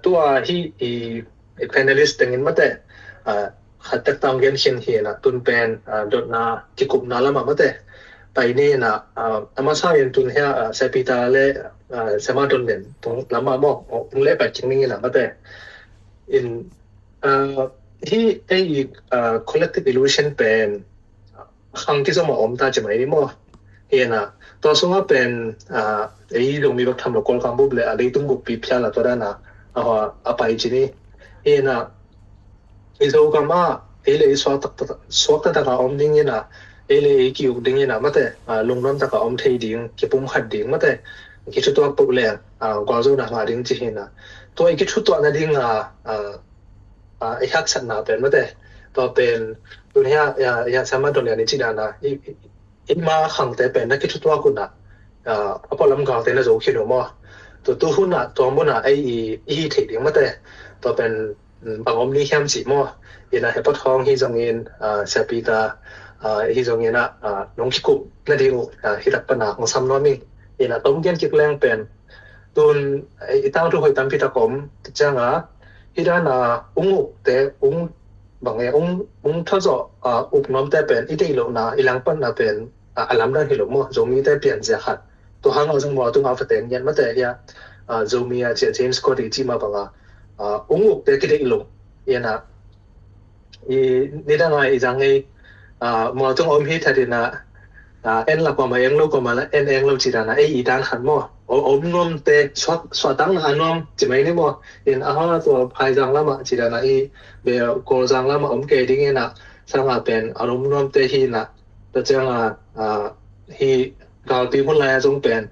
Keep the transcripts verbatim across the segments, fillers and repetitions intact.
Tua hi i, i panelist tengin mate, ah, khat tak tang gen khin hi na, tun pen, ah, dotna kikupna lama mate pai ni na, ah, a masa in tun hia, ah, Sia Peter le, ah, Sia Martin den tung lama mo, tung le pai king ni na mate. In, ah, hi ei, ah, collective illusion pen khang kizom a om ta ci mai ni maw? Hi na, tua sungah pen, ah, ei Zomi bek tham lo, Kawlgam bup le a leitung buppi phial a tua dan a, a, a pai ci ni. Hi na, i Zogam ah ei le ei suak tak, tak, suak tak tak a om ding hi na, ei le ei ki-uk ding hi na mate, ah, lungnuam tak a om thei ding, kipumkhat ding mate, kithutuak peuh leng, ah, gualzawhna ngah ding ci hi na. Tua i kithutuak nading a, ah, ah, i haksatna pen mate. Tua pen tun hia, hia, hia Sia Martin lian i ci dan a, i, i, i ma khangte pen na kithutuak un a, ah, a pualam galte na zo khin uh maw? Tua tu hun a, tua mun a ei i, i hi thei ding mate. Tua pen, mm, bang om ni hiam ci maw? Hi na, Hepatawng hi zongin, ah, Sia Peter, ah, hi zongin a, ah, nong kikup nading uh, ah, hi tak pan a ong sam nuam ing. Hi na, tom gen kik leng pen tun, eh, i tangthu hoih tampi tak om ciang a, hi dan a ung ukte, ung bang e, ung, ung thazawh, ah, up nuamte pen i deih lohna, i langpatna pen, ah, a lamdang hi lo maw, Zomite pianzia khat. Tua hang a zong mual tung a faten ngiat mate hia, ah, Zomi a cia James Cody ci ma bang a, ah, ung ukte kideih lo. Hi na, i nidang a i zang ei, ah, mual tung om hi that in a, ah, en la kuama eng lo, kuama la en eng lo ci dan a, ei i dan khat maw? O, om nuamte, suak, suahtang na a nuam ci mai ni maw? In a ha tua phaizang lama ci dan a, i be Kawlzang lama om kei ding in a, sang a pen a om nuamte hi na, tua ciang a, ah, hi galpi hun lai a zong pen,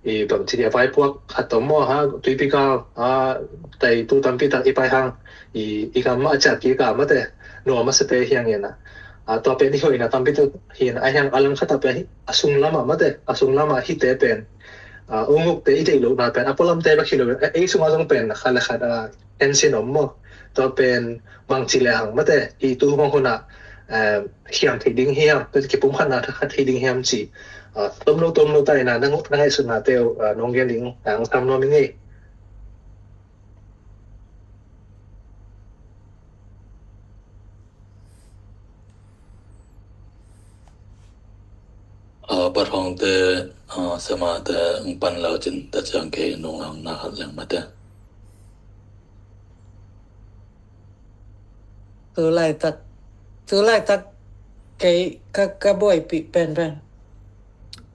i bang ci dia, vaipuak khat tawh maw ha, tuipi gal, ah, tai tu tampi tak i pai hang, i, i gam mah a ciat kik a mate, nuam a sate hiang in a. Ah, tua pen i hoihna tampi tak hi na, a hiang a lang khat a pen a sung lama mate, a sung lama hite pen, ah, ung ukte i deih lohna pen, a pualamte bek hi lo, eh, ei sung a zong pen, khat le khat, ah, en sin om maw? Tua pen bang ci le hang mate, hi tu hong hun a, eh, hiam thei ding hiam, tua kipumkhatna khat thei ding hiam ci, ah, tom lo, tom lo ta in a, nang, nang ngaihsutna teu, ah, nong gen ding, ah, ong sam nuam ing ei. Ah, Hepatawngte, ah, Sia Martin te ong pan lo cin, ta ciang kei nung hang na khat leng mate. Tu laitak, tu laitak kei ka, ka buaipih penpen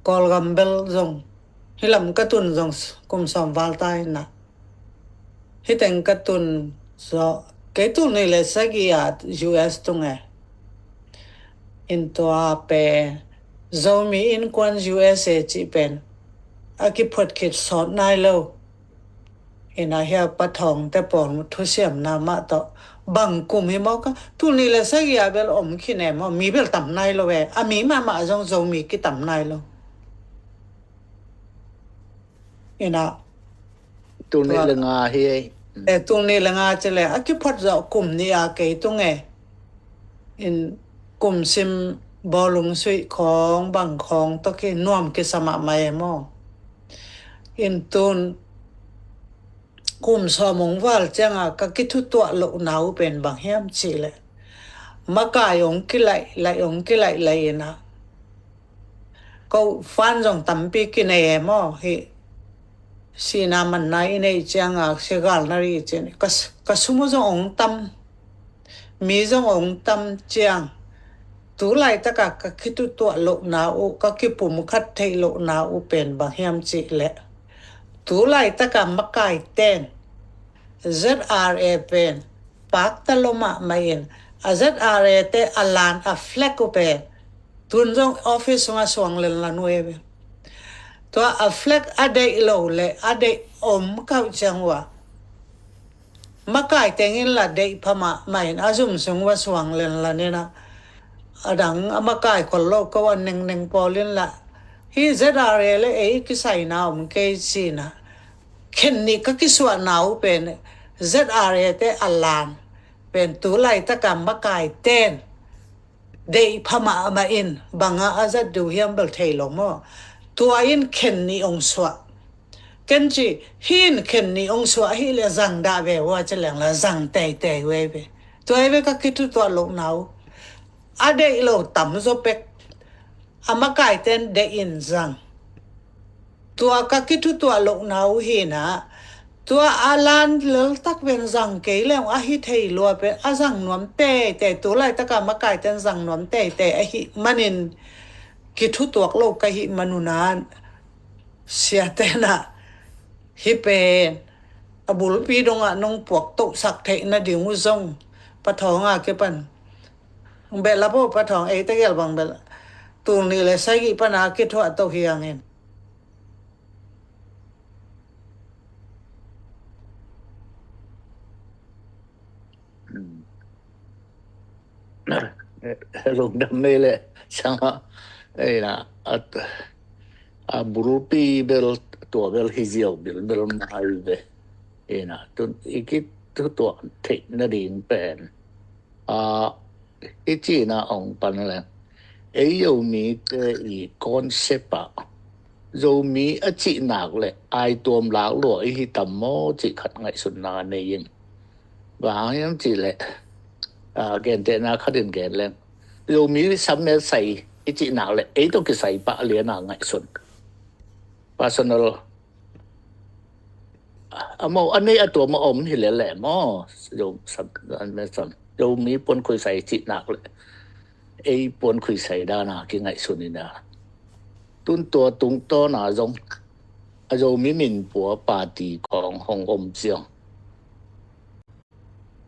Kawlgam bel zong, hi lam ka tun zong kum sawm val ta hi na. Hi teng ka tun zawh, kei tul nih le sagih a U S tung e. In tua pen Zomi Innkuan U S A cih pen a kiphuat khit sawt nai lo. In a hia Hepatawngte pawl thusiamna mah tawh bang kum hi maw ka, tul nih le sagih a bel om khin e maw, mi bel tam nai lo e, a mi mahmah zong Zomi kitam nai lo. In a tul nih le nga hi ei. Eh, tul nih le nga ci le a kiphuat zawh kum nih a kei tung e. In kum sim bawlung suih khawng bang khawng tawh ki nuam kisa mahmah e maw. In tun kum sawm ong val ciang a ka kithutuak lohna uh pen bang hiam cih le, makai ong kilaih laih, ong kilaih laih in a, ko fan zong tampi kinei e maw, hi sihna manna i neih ciang a, sia gal na ri cin, ka, ka sum uh zong ong tam, mi zong ong tam ciang, tu laitak a ka kithutuak lohna uh, ka kipumkhat theih lohna uh pen bang hiam cih le, tu laitak a makai ten Z R A pen pakta lo mahmah in, a Z R A te a lan a flag uh pen tun zong office sungah suang lenlan uh e. Tua a flag a deih lo le a deih om kah ciang uh a, makai teng in la deih pha mahmah in a zum sung uh a suang lenlan in a, a dang a makai khol lo ko a nengneng pawl in la, hi Z R A le ei kisaina om kei ci na, khen nih ka kisuahna uh pen Z R A te a lan pen tu laitak a makai ten deih pha mahmah in bang a a zat ding uh hiam bel thei lo maw. Tua in khen nih ong suah. Ken ci, hin khen ni ong suah hi le zang dah ve ua ci leng la zang teitei ve ve. Tua ve ka kithutuah lohna uh. A deih lo tam zaw pek. A makaiten deih in zang. Tua ka kithutuah lohna uh hi na. Tua a lan leltak ven zang kei leng a hi thei lua pen a zang nuam teitei. Tu laitaka makaiten zang nuam teitei a hi manin kithutuak lo ka hi manun a siate na hi pen a bulpi dongah nong puak tohsak theih nading uh zong pathawnga kipan. Bel a bo pathawn ei tegel bang bel tul nih le sagih pana kithuah to hi angin. Lungdam mei le sanga ei na a bulpi bel tua bel hi ziau bilbel mai ve. Ei na tun i kithutuah theih nading pen a i cihna ong pan leng ei Zomite i concept ah Zomi a cihnak le aituam lak lua i hi tam maw cih khat ngaihsutna nei in. Bang hang hiam cih leh gentehna khat in gen leng Zomi sammet sai i cihnak le ei tawh kisai pah liana ngaihsun. Personal a maw a nei a tuam a om hi leleh maw? Zomi puan khuisai cihnak le ei puan khuisai dana kingaihsun ina tun tua tungtawna zong a Zomi minpua party kong hong om ciang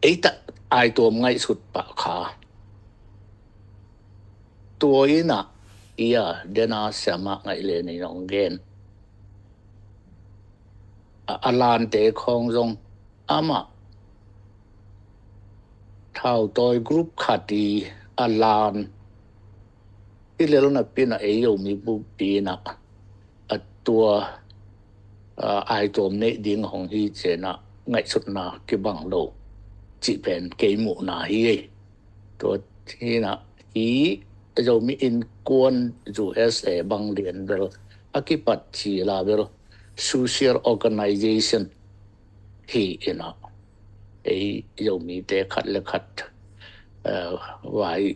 ei ta aituam ngaihsut pah kha. Tua ina ia dena siama ngaih le nei nong gen a lante khong zong amah thautawi group khat i a lan i lelna pina ei Zomi bupina a tua aituam neih ding hong hi cena ngaihsutna kibang lo cih pen kei muhna hi. Tua hina hi Zomi innkuan U S A bang lian bel a kipat ci la bel social organization hi ina ei Zomite khat le khat vai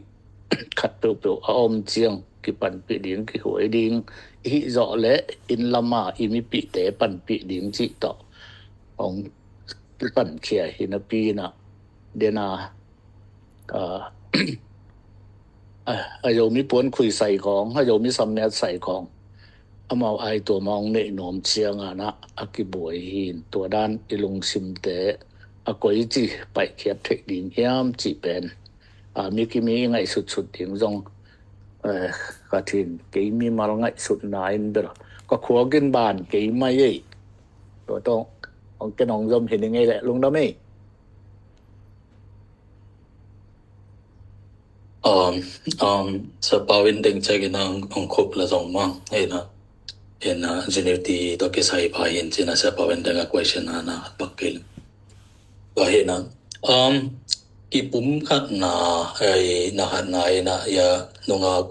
khat peuhpeuh a om ciang kipanpih ding kihuai ding i hih zawh le inn lama i mipihte panpih ding cih tawh hong kipankhia hi napi ina dena a Zomi puan khuisai kong a Zomi sammet sai kong amau aituam a hong neih nuam cianga na a kibuai hin tua dan i lungsimte a koici paihkhiat theih ding hiam cih pen a mi kimi i ngaihsutsut ding zong ka thin kei mimal ngaihsutna in bel ka khuakin ban kei mai ei. Tua tawh hong ken hong zom hi ning ei leh lungdam ei. Um, um, Sia Pau in deng cek in ang ong khup la zong mang ina ina Unity to kisai pa hin cina Sia Pau in deng a question ana pak pil. Ka hina um kipum khat na ai na khat na ina ia nunga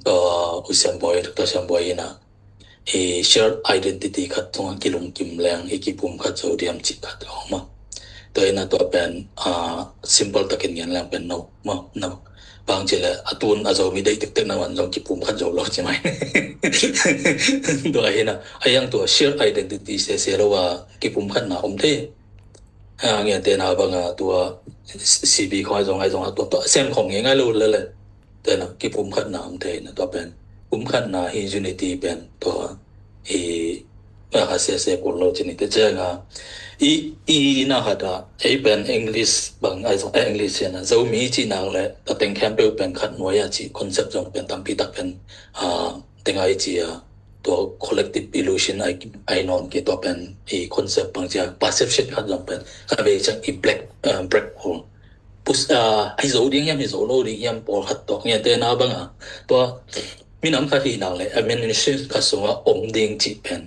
uh, u Siam Boy, Doctor Siam Boy ina i shared identity khat tungah kilungkim leng i kipum khat zo diam cih khat a om a. Tua ina tua pen uh, simple takin ngen leng pen no ma no. Bang ci le a tun a Zomi deih tektek na wan zong kipum khat zo lo ci mai. Tua hina a yang tua shared identity sese lo a kipum khat na om thei. Ngian tena banga tua C B khong ai zong ai zong a tua tua sem khong ngai ngai lo lele. Tena kipum khatna om thei na tua pen pum khatna hi Unity pen tua hi a kha sese pul lo cini te chenga i i na khat a ei pen English bang ai zong English na Zomi ci nak le ta teng khempeuh pen khat nuai a ci concept zong pen tampi tak pen a tengai ci a tua collective illusion ai ai non ki tua pen i concept bang cia perception khat zong pen ka vei chang i black uh, black hole pus uh, ai zo ding hiam i zo lo ding hiam pawl khat tua ngian te na banga tua minam khat hi nak le administration khat sunga om ding ci pen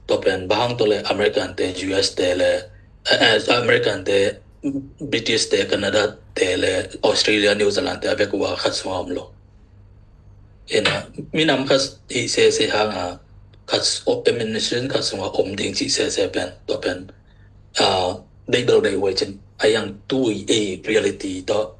tua pen bang tua le American te U S te le uh, American te British te Canada te le Australia New Zealand te a vek ua khat sunga om lo. Ina minam kha hi sese hanga khat administration khat sungah om ding cih sese pen tua pen deih bel deih huai cin a, yang tui ei reality tawh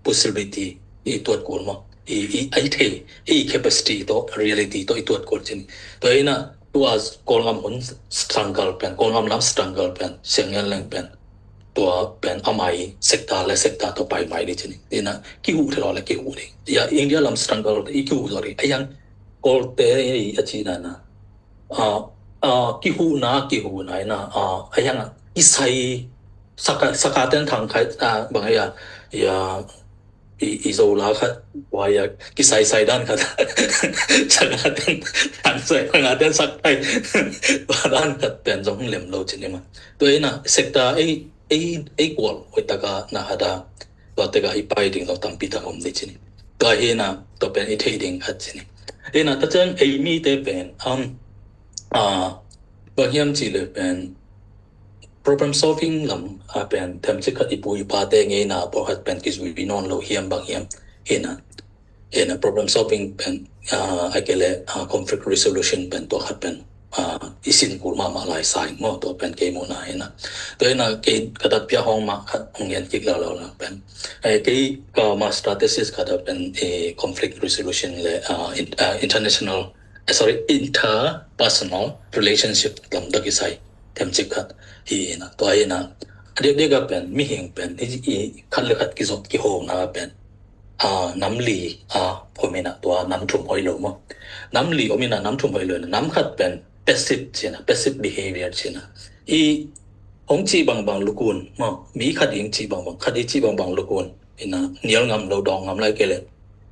possibility i tuat kul maw, i, i, i thei, i capacity tawh reality tawh i tuat kul cin. Tua ina tua Kawlgam hun struggle pen, Kawlgam lam struggle pen siang ngen leng pen tua pen amai sector le sector tawh pai mai ding cin. Ina kihuh thei lo le kihuh ding. Ya India lam struggle i kihuh zo ding. A yang Kawlte i a ci nana a, a, kihuhna, kihuhna ina a, a yang a kisai saka, saka ten thang khai a, bang a ya, ya i, i zo la khat wa ya kisai sai dan khat saka ten thang sai, saka ten sak khai wa dan khat pen zong lem lo cin ima. Tua ina sector ei, ei, ei kual hoitaka na hada tua teka i pai ding zong tampi tak om ding cin. Tua hina tua pen i thei ding khat cin. Ina ta ceng ei mite pen um, a, bang hiam ci le pen problem solving lam a pen themcik khat i pu i pate ngeina pawlkhat pen kizui nawn lo hiam bang hiam hina. Hina problem solving pen a, a kele a, conflict resolution pen tua khat pen a, i sin kul mahmah lai sa ing maw, tua pen kei muhna hina. Tua hina kei ka dat pia hong mah khat hong ngen kik lo lo la pen. Kei ka master thesis khat a pen conflict resolution le a, international, sorry, interpersonal relationship lam dak i sai themcik khat hi ina. Tua ina a diakdiak a pen mihing pen i, i khat le khat kizop kihona pen a, nam li a, om ina tua nam thum hoih lo maw. Nam li om ina nam thum hoih lo ina nam khat pen passive cina, passive behavior cina. I hong cih bangbang lukun maw, mi khat i hong cih bangbang, khat i cih bangbang lukun ina nial ngam lo, dawng ngam lai kei le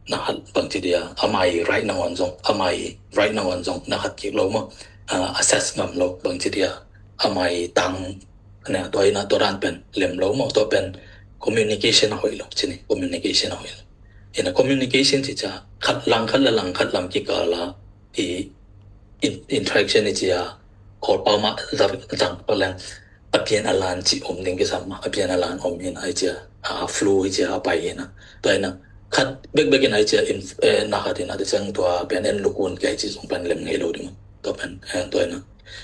na khat bang ci dia, amai right nangawn zong, amai right nangawn zong na khat kik lo maw. A, assess ngam lo bang ci dia, amai tang ne tua ina tua dan pen lem lo maw, tua pen communication a hoih lo cini, communication a hoih lo. Ina communication ci cia khat lang khat la lang khat lam kikala i interaction i cia Kawlpau mah zang paleng a pian a lan ci om ding kisam mah, a pian a lan om ina i cia a flow i cia a pai ina. Tua ina khat bekbek ina i cia na khat ina ti ceng tua pian en lukun kia i ci zong pen lem ngei lo ding. Tua pen tua ina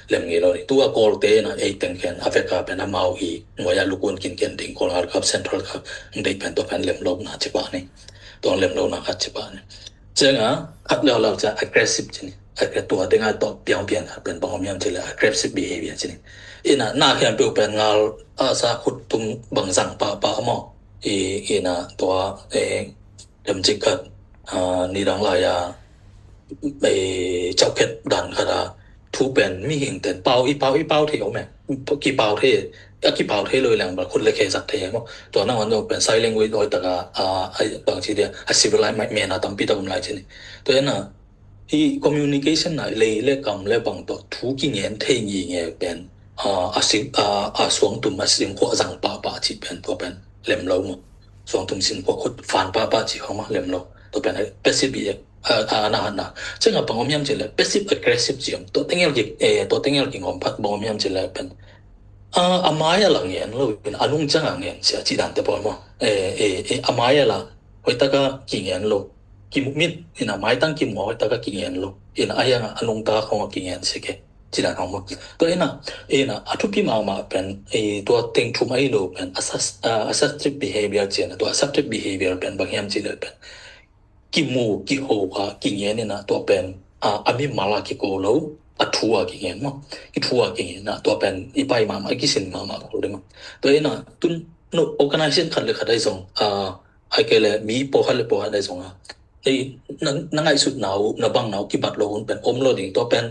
lem ngei lo ding. Tua Kawlte ina ei teng khen a veka pen amau i nuai a lukun kinken ding Kawl ngal kap central kap deih pen tua pen lem lo na ci pah ni. Tua lem lo na khat ci pah ni. Cianga khat leuleu cia aggressive cini. Aggressive tua denga tawh piangpiang khat pen bang om hiam cile aggressive behavior cini. Ina na khiampeuh pen ngal a sa khut tum bang zang pahpah maw. I ina tua demcik khat nidang lai a cauhkhet dan khat a thu pen mihing ten pau i pau i pau thei om e. Kipau thei a kipau thei lo i leng bal khut le khe zat thei e maw. Tua nangawn zong pen silent way dawi taka bangci dia a civilized mena tampi tak om lai cini. Tua ina i communication na lei le kam le bang tawh thu kingen thei nginge pen a suangtum a singkhuah zang pahpah cih pen tua pen lem lo maw. Suangtum singkhuah khut fan pahpah cih khong mah lem lo. Tua pen passive behavior a na hatna. Cianga bang om hiam cih le passive aggressive cih om. Tua tengel ki tua tengel ki ngom phat bang om hiam cih le pen a mai a la ngen lo in a nung cianga ngen sia cih dante pawl maw. A mai a la hoitaka kingen lo. Kimu mit ina maitang kimu hoitaka kingen lo. Ina a hianga a nungta khong a kingen sia ke. Cih dan khong maw. Tua ina ina a thupi mahmah pen tua teng thum ahi lo pen assertive behavior cih ina tua assertive behavior pen bang hiam cih le pen kimu kiho a kingen ina tua pen a mimal a kiko lo a thu a kingen maw. Kithu a kingen ina tua pen i pai mahmah i kisin mahmah ko ding maw. Tua ina tun no organization khat le khat ai zong a ai kei le mi pawlkhat le pawlkhat ai zong a ei na ngaihsutna uh na bangna uh kibat lo hun pen om lo ding tua pen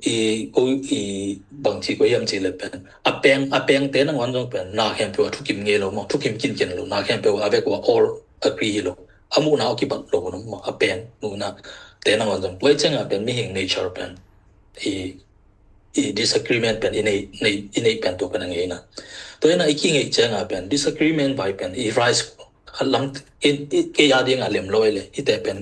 i ko i bangci ko hiam ci le pen a peng a pengte nangawn zong pen na khempeuh a thukim ngei lo maw. Thukim kinken lo na khempeuh a vek uh a all agree hi lo. A muhna uh kibat lo hun maw a peng muhna te nangawn zong tua i cianga pen mihing nature pen i i disagreement pen i nei pen tua pen a ngeina. Tua ina i kingeih cianga pen disagreement vai pen i rise khat lam kei a dinga lem lo i le i te pen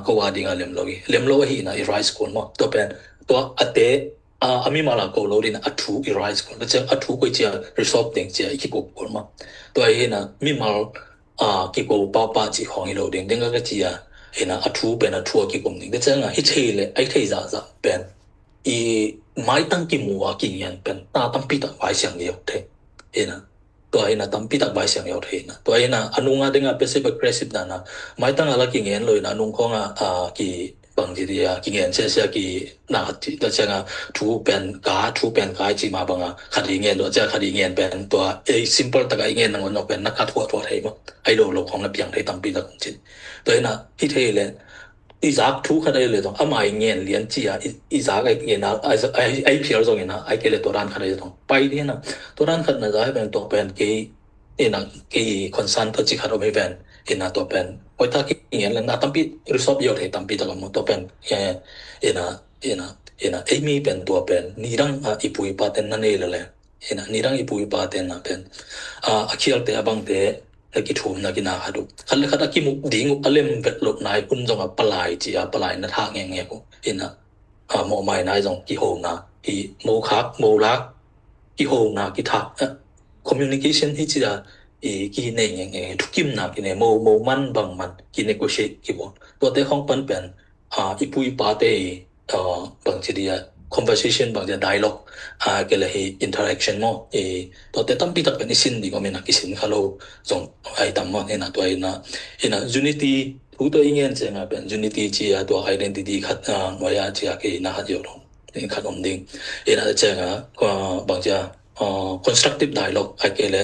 ko a dinga lem lo i lem lo ahi ina i rise kul maw. Tua pen tua a te a mimal a ko lo dina a thu i rise kul. Tua ciang a thu koi cia resolve ding cia i kikup kul maw. Tua ahi ina mimal a kiko pahpah cih khong hi lo ding ding ka cia ina a thu pen a thu a kikum ding. Tua cianga hi thei le ai thei zahzah pen i maitang kimu a kingen pen na tampi tak vai siang liau thei. Ina, tua ina tampi tak vai siang liau thei ina. Tua ina a nunga dinga passive aggressive dana maitang a la kingen lo ina a nung khonga a ki bang ci dia kingen sia sia ki na khat ci ta sianga thu pen ka thu pen ka ci ma banga khat i ngen lo sia khat i ngen pen tua ei simple taka i ngen nangon nok pen na ka thua thua thei ma ai lo lo khong na piang thei tampi tak ci. Tua ina hi thei le i zak thu khat ai le zong ama i ngen lian ci a i zak ai ngen a ai phial zong ina ai kei le tua dan khat ai zong pai di na tua dan khat na zai pen tua pen kei ina kei concern tua ci khat om hi pen ina tua pen koi ta ki ngen le na tampi result yo thei tampi tak om tua pen ina ina ina ei mi pen tua pen ni dang a i pu i pa ten na nei le le ina ni dang i pu i pa ten na pen a khial te a bang te na kithum na kina khat uh khat le khat a kimu ding uh a lem vet lo nai hun zong a palai ci a palai na tha nge nge uh ina a mawhmai nai zong kihona hi mo khak mo lak kihona kithak communication hi ci a i ki nei nge nge thukimna ki nei mo mo man bang man ki negotiate ki bon tua te khong pan pen a i pu i pa te i bang ci dia conversation bang dia dialogue a kei le hi interaction mo i tua te tampi tak pen i sin di ko mina ki sin kha lo zong ai tam mo ina tua ina ina unity thu tua i ngen se nga pen unity ci a tua identity khat a nuai a ci a kei na khat yo lo in khat om ding ina ci a nga bang ci a constructive dialogue a kei le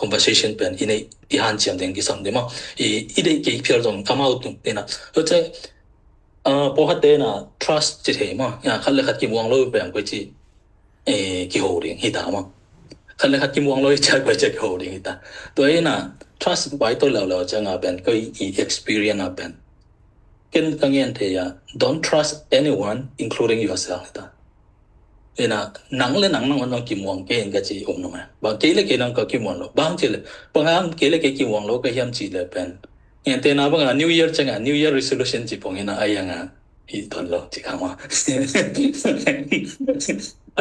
conversation pen i nei i han ciam ding ki sam ding mo i i dei kei phial zong come out ina lo ci a pawlkhat te na trust ci thei ma khat le khat kimuang lo peng koi ci kiho ding hi ta ma khat le khat kimuang lo hi cia koi cia kiho ding hi ta tua ina trust bai to lau lau cia nga pen koi i experience a pen ken ka ngen thei a don't trust anyone including yourself hi ta ina nang le nang nang on kimuang ke in ka ci om nung a bang kei le kei nang ka kimuang lo bang ci le bang ang kei le kei kimuang lo ka hiam ci le pen ngen te na bang a new year chang a new year resolution ci pong ina ai ang a hi ton lo ci khang wa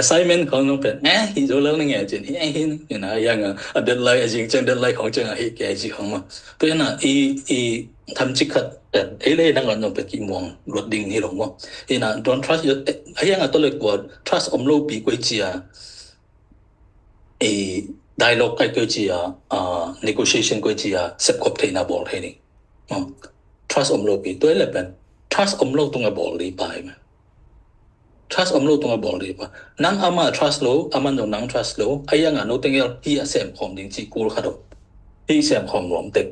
assignment khong nong pen eh hi zo lo na nge cin hi ai hin ina ai ang a deadline a jing chang deadline khong chang a hi ke ci khong ma tua ina i i tham ci khat pen ei le nang on nong pen kimuang lot ding hi lo mo ina don't trust your ai ang a to le ko trust om lo pi koi ci a i dialogue kai koi ci a negotiation koi ci a sepkhop theina bol thei ni trust om lo pi tua le pen trust om lo tunga bol di pai ma trust om lo tunga bol di pa nang ama trust lo ama no nang trust lo ai ang a no tengel hi a sem khom ding ci kul khat do hi sem khom lom tek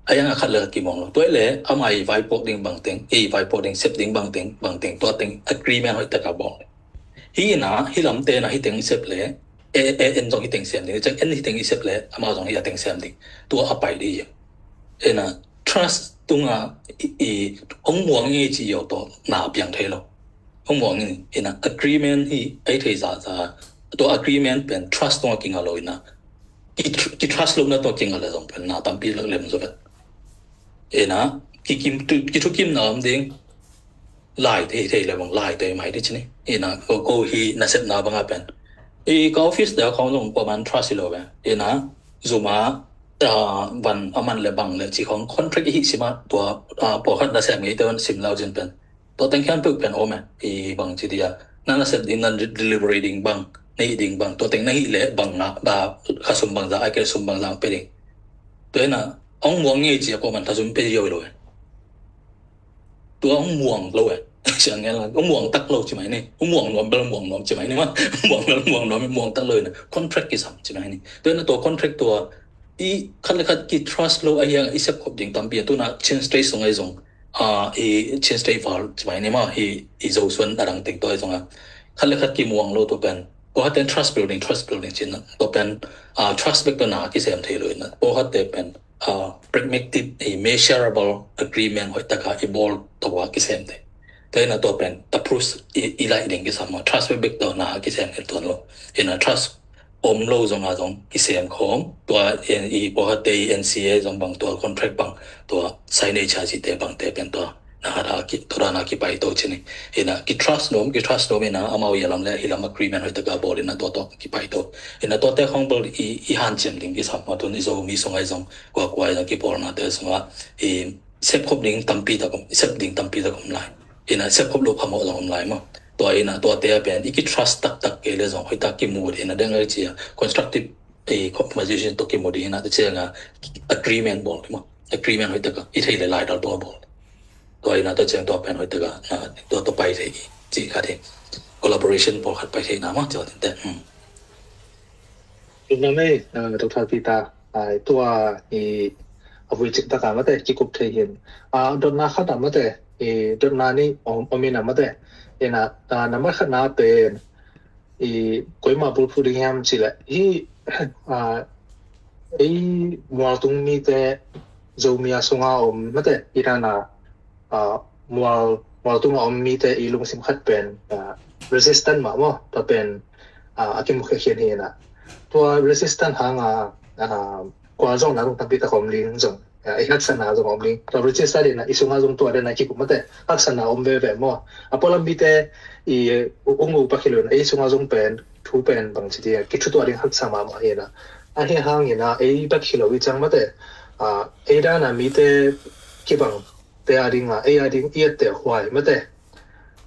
ai ang a khat le khat kimuang lo tua le ama i vai pok ding bang teng i vai pok ding sep ding bang teng bang teng tua teng agreement hoi taka bol hi ina hi lam te na hi teng sep le e e en zong hi teng sem ding chang en hi teng i sep le ama zong hi a teng sem ding tua a pai di ina trust tunga i hong muang nge ci yo to na piang thei lo hong muang nge ina agreement hi ai thei za za tua agreement pen trust tunga kinga lo ina ki trust lo na tua kinga le zong pen na tampi lak lem zo vet ina ki kim tu ki thu kim na om ding lai thei thei le bang lai thei mai di chini ina ko ko hi na sep na banga pen i ka office da khong zong ko man trust lo ve ina zuma van aman le bang le ci khong contract hi sima tua pawlkhat na sem ngei te sim lau zin pen tua teng khian peuh pen om e i bang ci dia na na sep ding na delivery ding bang na hi ding bang tua teng na hi le bang na ba khasum bang za ai ke sum bang za pe ding tua ina ong muang ngei ci a ko man thasum pe yo lo e tua ong muang lo e siang ngen la ong muang tak lo ci mai ni ong muang nuam bel muang nuam ci mai ni ma muang bel muang nuam muang tak lo ina contract ki sam ci mai ni tua ina tua contract tua i khat le khat ki trust lo a hiang i sep khop ding tampi a tuna Chin State sung ai zong a i Chin State val ci mai ni ma hi i zo suan a dang teng tua ai zong a khat le khat ki muang lo tua pen tua haten trust building trust building cin tua pen a trust bek tua na ki sem thei lo ina tua hatte pen pragmatic i measurable agreement hoi taka i bol tua ki sem thei tua ina tua pen ta prus i lai ding ki sam ma trust bek bek tua na ki sem thei tuan lo ina trust om lo zong a zong i sem khom tua i pawlkhat te i N C A zong bang tua contract bang tua signature ci te bang te pen tua na ha da ki tua na ki pai to chini ina ki trust nom ki trust nom ina amau ya lam le hi lam agreement hoi taka bol ina tua tua ki pai to ina tua te khong bol i i han chem ding ki sam ma tun i zo mi song ai zong kua kua ai zong ki bol na te song a i sep khop ding tampi ta kom i sep ding tampi ta kom lai ina sep khop lo khamo zong om lai ma Tua ina, tuate a pen i ki trust taktak kei le zong hoihtak kimu ding ina, deng a i ci a constructive, eh, conversation tawh kimu ding ina, tua cianga agreement bawl ding maw, agreement hoihtak a i thei le laidal tua bawl. Tua ina tua ciang tua pen hoihtak a, ah, tua tua pai thei i ci khat hi. Collaboration pawlkhat pai thei na maw, tua tinte. Hmm. Lungdam ei, ah, Doctor Peter, ah, tua i a vui cik taka mate kikup thei hin. Ah, dotna khat a mate, i dotna ni om, om ina mate. Ina, ah, nambat khatna pen i koima bulphuh ding hiam cih leh hi, ah, ei mualtung mite Zomi a sunga om mate, i dana, ah, mual, mualtung a om mite i lungsim khat pen, ah, resistant mah maw, tua pen, ah, a kimukhia khian hi ina. Tua resistant hanga, ah, kua zong na zong tampi tak om ding zong, ah, i haksatna zong om ding. Tua resistant ina i sunga zong tua dena kikup mate haksatna om veve maw. A pualam mite i ung u pak hi lo ina, ei sunga zong pen thu pen bang ci ding, kithutuah ding haksa mahmah hi ina. A hi hang ina ei bek hi lo i cang mate, ah, ei dana mite kibang te a dinga, ei a ding i etteh huai mate,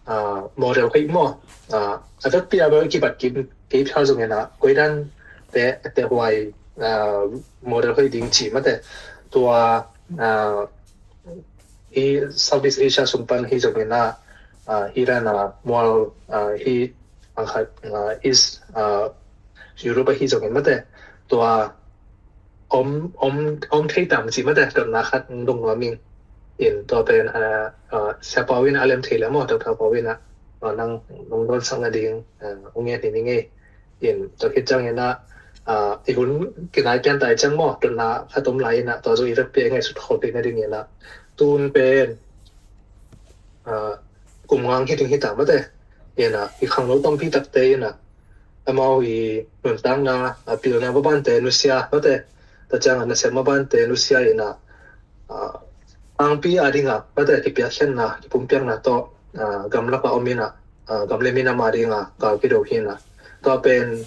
ah, model hoih maw, ah, a vekpi a bel kibat kim kei phial zong ina, koidan te etteh huai, ah, model hoih ding ci mate. Tua, ah, hi Southeast Asia sung pan hi zong ina, ah, hi dana mual, ah, hi angkhat, ah, East, ah, Europe hi zong in mate. Tua om, om, om thei tam ci mate, dotna khat dong nuam ing. In tua pen, ah, ah, Sia Pau in a lem thei le maw, Doctor Pau in a, ah, nang nong don sak nading, ah, ung ngen hi ning ei. In tua khit ciang ina, ah, i hun kinai pian tai ciang maw, dotna khat om lai ina, tua zong i vekpi a i ngaihsut khol theih nading ina. Tun pen, ah, kum ngang hi ding hi ta mate. Ina, i khangno tampi takte ina, amau i nuntakna, ah, pilna mabante nusia mate. Tua cianga nasep mabante nusia ina, ah, angpi a dinga mate, kipiakkhiatna, kipumpiakna tawh, ah, gamlaka om ina, ah, gam le minam a dinga gal kido hi ina. Tua pen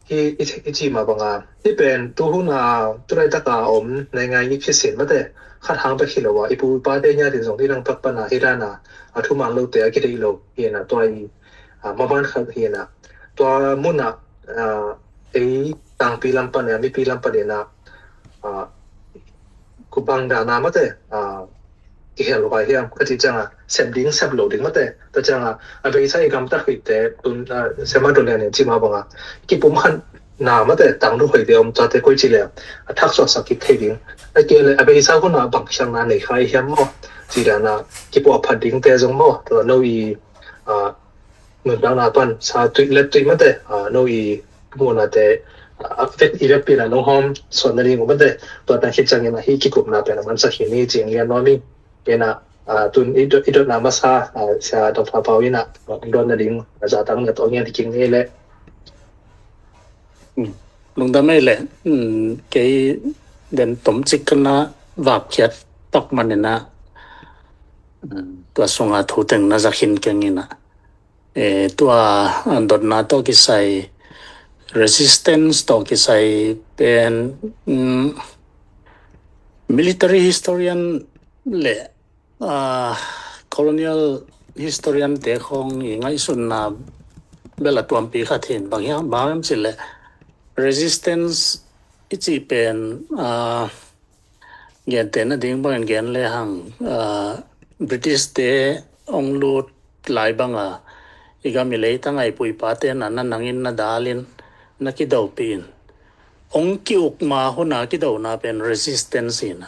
hi i, i ci mah banga, hi pen tuhuna, tulai taka om naingai i phisin mate, khat hang bek hi lo a, i pu i pate ngiatin zong hi dang tak pana hi dana a thuman lote a kideih lo hi ina, tua i, ah, maban khat hi ina. Tua muna, ah, ei tangpi lam pan ina, mipi lam pan ina, ah, ku bang dana mate, ah, kihel huai hiam ka cih cianga, sep ding sep lo ding mate. Tua cianga a beisa i gamtat huihte tun, ah, Sia Mah Dawt Lian in ci mah banga, kipumkhatna mate, tangthu hoihte om, tuate koi ci le a thaksuaksak kik thei ding. A kei le a beisa huna bang khialhna nei kha i hiam maw, ci dana kipuahphat dingte zong maw, tua no i, ah, nuntakna pan sa tuih let tuih mate, ah, no i muhnate, ah, vek i vekpi na nong hawm suan nading uh mate. Tua tang khit ciangin ahi kikupna pen a mansak hi ni ci-in lian nuam ing. Kei na, ah, tun i dot, i dotna masa, ah, Sia Doctor Pau ina, ah, dawn nading, ah, zatang na tawh ngian hi king ni le. Hmm. Lungdam ei le, hmm, kei den tomcik kana vapkhiat pak man ina, hmm, tua sunga thu teng na zakhin keng ina. Eh, tua, ah, dotna tawh kisai, resistance tawh kisai pen, mm, military historian le, ah, colonial historian te khawng i ngaihsutna bel a tuampi khat hin bang hiam, bang hiam cih le resistance i cih pen, ah, gentehna ding bangin gen lehang, ah, British te hong lut lai banga i gam i leitang a i pu i pate na, na nangin na dalin na kidopih in, hong ki-uk ma huna kidona pen resistance hi na.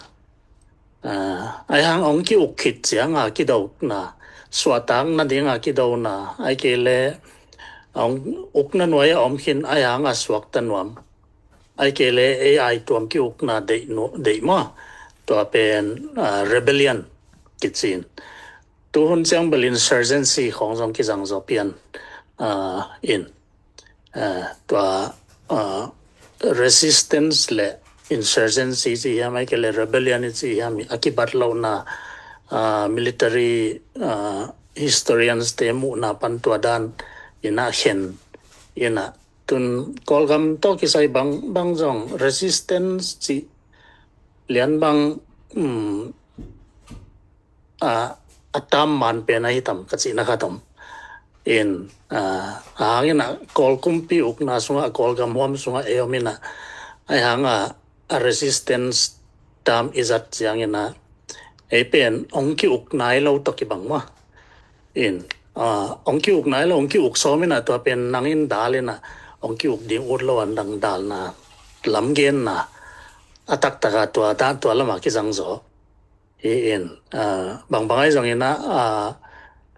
Ah, ahi hang hong ki-uk khit cianga kidona, suahtakna dinga kidona, ahih kei le hong ukna nuai a om khin ahi hanga suakta nuam. Ahih kei le ei aituam ki-ukna deih nu, deih maw. Tua pen, ah, rebellion kici in. Tuhun ciang bel insurgency khawng zong kizang zaw pian, ah, in. Ah, tua, ah, resistance le insurgency ci hiam, ahih kei le rebellion ci hiam, a kibat lohna, ah, military, ah, historians te muhna pan tua dan ina khen ina. Tun Kawlgam tawh kisai bang, bang zong resistance cih lian bang, um, a, a tam man pen ahi tam ka cihna khat om. In, ah, a hang in ah Kawl kumpi ukna sungah, Kawl gamhuam sungah ei om in ah, a hang ah a resistance term i zat ciang in ah, ei pen hong ki-uk nai lo tawh kibang maw. In, ah, hong ki-uk nai lo, hong ki-uk sawm in ah, tua pen nang in dal in ah, hong ki-uk ding ut lo a, nang dalna, lamgenna a taktak a tua dan, tua lam ah kizang zaw hi in, ah, bangbang ahi zong in ah, ah,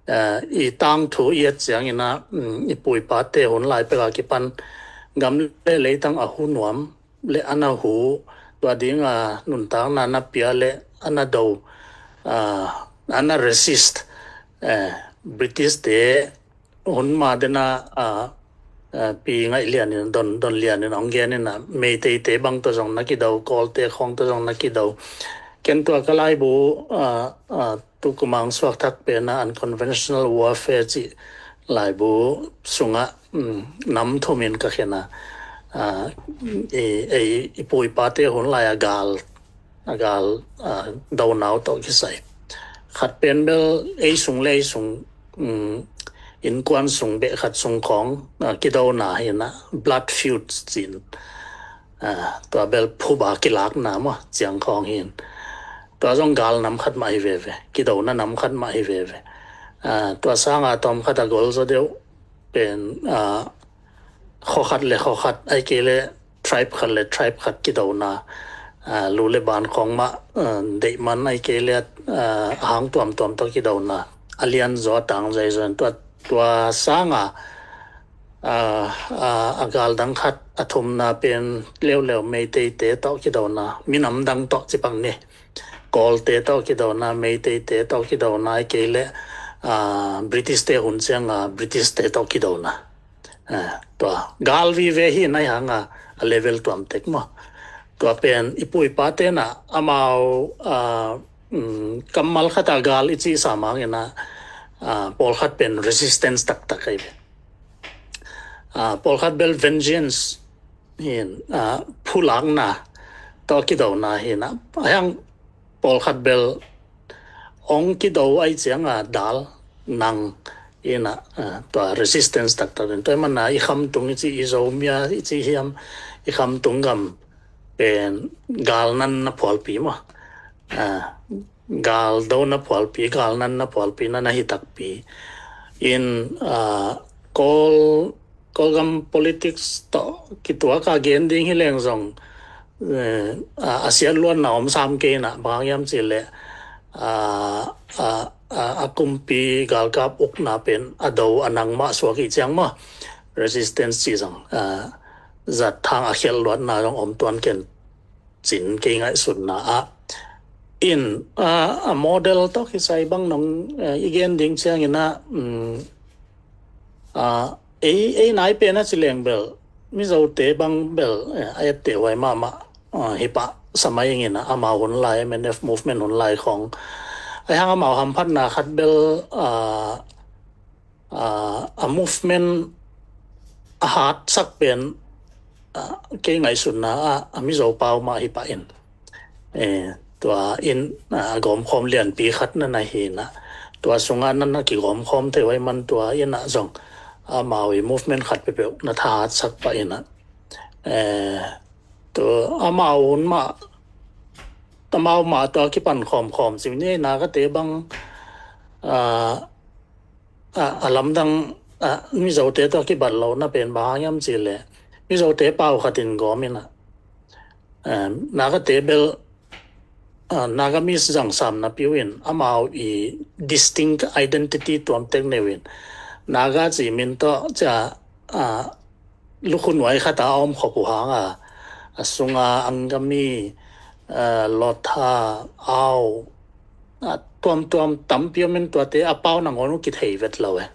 ah, i tangthu i et ciang in ah, um, i pu i pate hun lai pek a kipan gam le leitang a hu nuam le a na hu, tua ding a nuntakna na pia le a na do, ah, a na resist, eh, British te hun ma den a, ah, ah, Pi Ngaih Lian in, Don, Don Lian in hong gen in ah, Meitei te bang tawh zong na kido, Kawl te khawng tawh zong na kido. Ken tua ka laibu, ah, ah, tu kum a hong suak thak pen ah unconventional warfare cih laibu sungah, um, nam thum in ka khen a, ah, i, i, i pu i pate hun lai a gal, a gal, ah, do na uh tawh kisai. Khat pen bel ei sung le ei sung, um, innkuan sung beh khat sung khawng, ah, kidona hi in ah, blood feud ci in, ah, tua bel phuba kilakna maw, ciang khawng hi in. Tua zong gal nam khat mah hi veve, kidona nam khat mah hi veve. Ah, tua sang a tawm khat a gol zaw deuh pen, ah, khaw khat le khaw khat, ahih kei le tribe khat le tribe khat kidona, ah, lu le ban khawng mah, ah, deih man, ahih kei le, ah, a hang tuamtuam tawh kidona, a lian zaw a tang zaw hi zaw in. Tua, tua sang a, ah, ah, a gal dang khat, a thumna pen leuleu Meitei te tawh kidona, minam dang tawh ci pak ni. Kawl te tawh kidona, Meitei te tawh kidona, ahih kei le, ah, British te hun ciang a British te tawh kidona. Ah, tua gal vive hi in ah, a hang a, a level tuam tek maw. Tua pen i pu i pate in ah amau, ah, um, kammal khat a gal i cih sam hang in ah, ah, pawlkhat pen resistance taktak ahi ve. Ah, pawlkhat bel vengeance hi in, ah, phulakna tawh kidona hi in ah, a hang pawlkhat bel hong kido ahih ciang a dal nang in ah, ah, tua resistance taktak in. Tua ahih man a i khamtung i cih, i Zomia i cih hiam, i khamtung gam pen gal nan na phualpi maw. Ah, gal do na phualpi, gal nan na phualpi, na na hi takpi in, ah, Kawl, Kawlgam politics tawh kituak a gen ding hi leng zong, eh, a, a siatluatna om sam kei in ah, bang hang hiam cih leh, ah, ah, ah, a kumpi galkap ukna pen a do a nang mah suak hi ciang maw, resistance cih zong, ah, zat thang a khialh luatna zong om tuan ken cin kei ngaihsutna ah. In, ah, a model tawh kisai bang nong, eh, i gen ding ciang in ah, um, ah, ei, ei nai pen a ci leng bel, Mizote bang bel, eh, a etteh huai mahmah, ah, hi pah sa mai ing in ah, amau hun lai, M N F movement hun lai khawng. A hang amau hamphatna khat bel, ah, ah, a movement a hatsak pen, ah, kei ngaihsutna ah, a Mizo pau mah hi pah in. Eh, tua in, ah, a gawmkhawm lianpi khat na na hi in ah, tua sungah na na kigawmkhawm thei uh ahih man tua in ah zong amau i movement khat peuhpeuh na thahatsak pah in ah. Eh, tua amau hun mah, amau mah tua kipan khawmkhawm ci ni, Nagate bang, ah, a, a lamdang, a, Mizote tawh kibat lohna pen bang hang hiam cih leh, Mizote pau khat in gawm in ah, em, Nagate bel, a, Nagamese zang sam napi uh in, amau i distinct identity tuam tek nei uh in, Naga cih min tawh cia, a, lukhu nuai khat a a om khop uh hang a, a sung a Angami, a, Lotha, Ao, a, tuamtuam tampi om in, tuate a pau nangawn uh kithei vet lo e.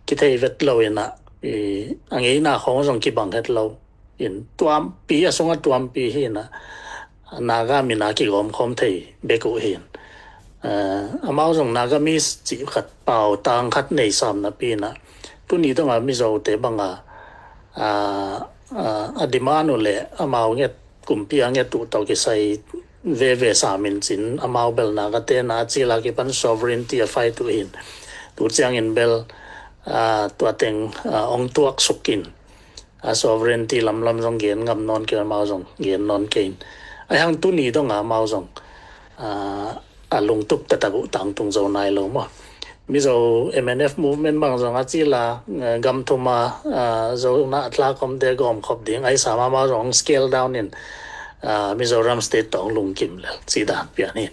Kithei vet lo in ah, i, a ngeina khawng zong kibang het lo in, tuampi, a sung a tuampi hi in ah, Naga min a kigawmkhawm thei bek uh hi in. Eh, amau zong Nagamese cih khat, pau tang khat nei sam napi in ah, tuni dong a Mizote bang a, a, a, a demand uh leh amau nget, kumpi a nget uh tawh kisai veve sam in cin, amau bel Nagate na a cil a kipan sovereignty a fight uh hi in. Tu ciangin bel, tua teng ong tuak sukin, a sovereignty lamlam zong gen ngam nawn kei, amau zong gen nawn kei in. Aihang tuni dong a amau zong a lungtup taktak uh tangtung zo nai lo maw. Mizo M N F movement bang zong a cila gam thum a Zo na a tla komte gawmkhop ding ahi sam a, amau zong scale down in Mizoram state tawh lungkim lel ci dan pian hi.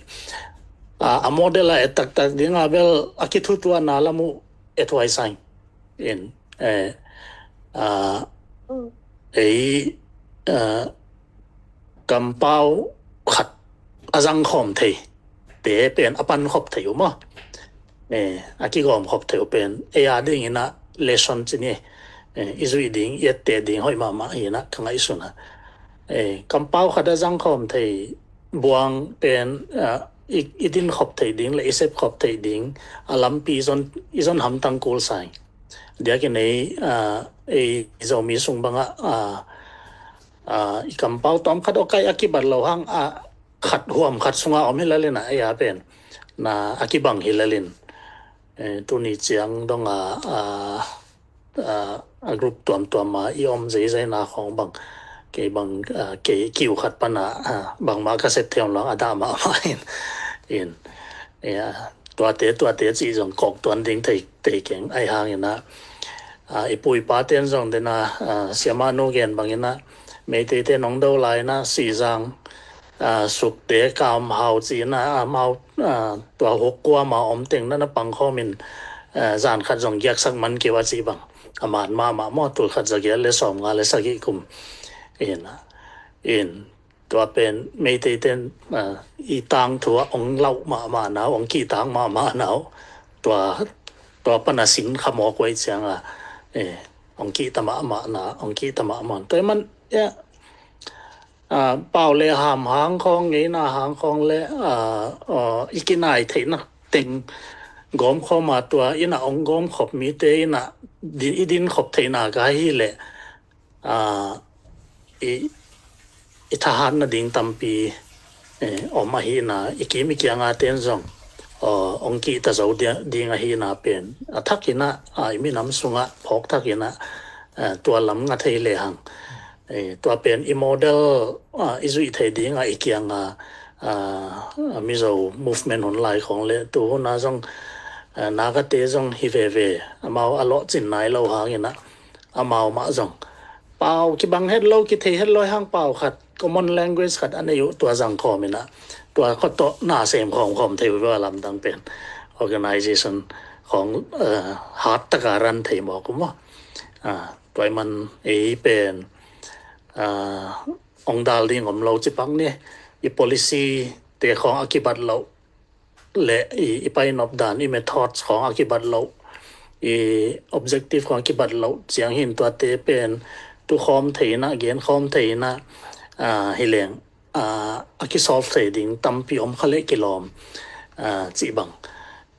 A model a et taktak ding a bel a kithutuana lam uh et huai sa ing. Ei kampau khat a zangkhawm thei te pen a pankhop thei uh maw. A kigawmkhop thei uh pen ei a dingin a lesson ci ni. I zuih ding, i etteh ding hoih mahmah hi in a ka ngaihsun a, kampau khat a zangkhawm thei buang pen i dinkhop thei ding le i sepkhop thei ding a lampi i zon hamtang kul sa ing. Diakin ei, ei Zomi sung bangah i kampau tawm khat awkaih a kibat lo hang a khat huam khat sunga om hi lel in a, ei a pen na a kibang hi lel in. Tuni ciang dong a a group tuamtuam a i om zeizai na khawng bang, kei bang kei kiu khat pan a bangmah ka sep thei om lo a dah mahmah in. Tuate tuate cih zong kawk tuan ding thei keng ahi hangin a, i pu i pa ten zong den a, siamah nu gen bangin a, Meiteite nong do lai in a Sizang sukte kam hau ci in a, amau tua huk kuama om teng na na pangkhawm in zan khat zong giaksak man kei uh a ci bang a man mahmah maw, tul khat za giat le sawm nga le sagih kum in a. Tua pen Meiteiten i tangthu a ong lauh mahmah na uh, ong kihtak mahmah na uh, tua tua pan a sin khamawk uh ei ciang a ong kihta mahmah na, ong kihta mahmah. Tua i man pau le ham hang khawng, ngeina hang khawng le i kinai theihna teng gawmkhawm a, tua in a ong gawmkhop mite in a i dinkhop theihna ka hi leh i thahat nading tampi om ahi in a, i kim i kianga ten zong ong kihta zo ding ahi in a pen a thak in a, i minam sungah phawk thak in a tua lam nga thei lehang tua pen i model i zuih thei ding a, i kianga Mizo movement hun lai khawng le tu hun a zong Nagate zong hi veve, amau a lawhcin nai lo hangin a, amau mah zong pau kibang het lo, kithei het lo hang pau khat, common language khat a nei uh, tua zangkhawm in a, tua khuat tawh na sem khawmkhawm thei uh a, lamdang pen organization khawng hat taka ran thei mawk uh maw. Tua i man ei pen ong dal ding om lo ci pak ni, i policy te khawng a kibat loh le i painop dan, i methods khawng a kibat loh, i objective khawng a kibat loh ciang hin tuate pen tukhawm thei in a, genkhawm thei in a, hi leng a kisolve thei ding tampi om kha leh kilawm cih bang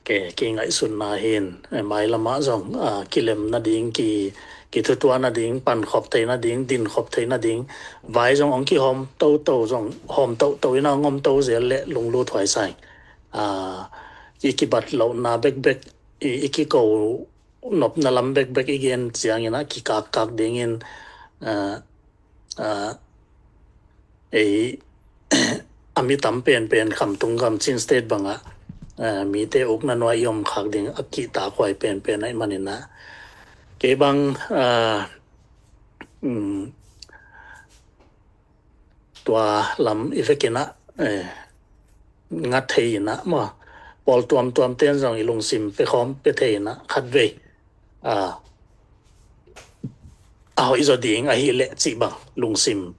ke kingaihsunna hin, mailamah zong kilem nading, kithutuah nading, pankhop thei nading, dinkhop thei nading vai zong ong kihawm toto, zong hawm toto in a ong om to zel leh lunglut huai sa ing. I kibat lohna bekbek, i kiko nopna lam bekbek i gen ciangin a kikakkak dingin ei a mi tam penpen Khamtung gam, Chin State bangah mite ukna nuai i om khak ding a kihtak huai penpen ahih manin a, kei bang tua lam i vekin a nga thei in a maw, pawl tuamtuam ten zong i lungsim pia khawm, pia thei in a, khatvei a hoih zaw ding ahih leh cih bang lungsim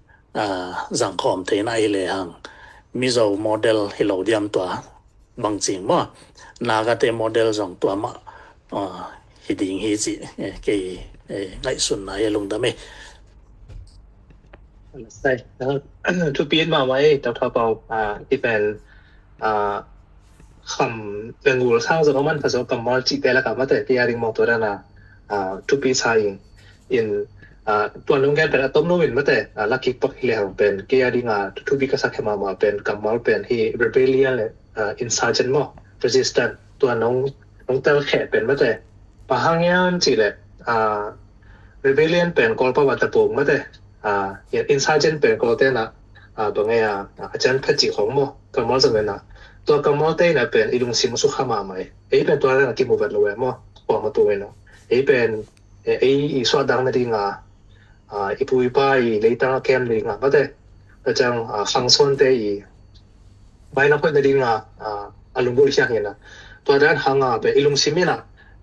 zangkhawm thei in a, ahih lehang Mizo model hi lo diam tua bang cing maw, Nagate model zong tua mah hi ding hi cih kei ngaihsunna hi a, lungdam ei. Thupi mahmah ei, Doctor Pau. Tipen kham le ngul sang zong a manpha zaw, kammal cihte lakah mate kei a ding mawk tua dana thupi sa ing. In tua nong gen pen a tom lo in mate lakik pak hi lehang pen kei a dinga thupi ka sak hi mahmah pen kammal pen hi rebellion le insurgent maw, resistance, tua nong nong telkheh pen mate Bang hang hiam cih leh, ah, rebellion pen Kawlpau a tapung mate, ah, insurgent pen Kawlte na, ah, bang e a, ah, a cian phet cih khong maw, Kamal zong e na. Tua Kamalte na pen i lungsim sukha mahmah e. Ei pen tua na kimu vet lo e maw, kuamah tung e na. Ei pen, eh, ei i suah dang na ding a, ah, i pu i pa i leitang a kem ding a mate. Tua ciang, ah, khangsuante i baina phoih na ding a, ah, a lunggulh hiang hi na. Tua dan hang a pen i lungsim in a,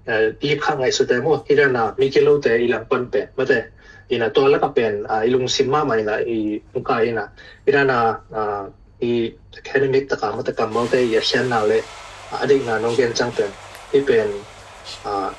eh, i khah ngaihsute maw, hi dan a mi kilote i langpan pen mate. Hi na tua lak a pen, ah, i lungsim mahmah hi na i hong kai hi na. Hi dan a, ah, i academic taka mate Kamalte i a khiatna le, ah, a deihna nong gen ciang pen. Hi pen, ah,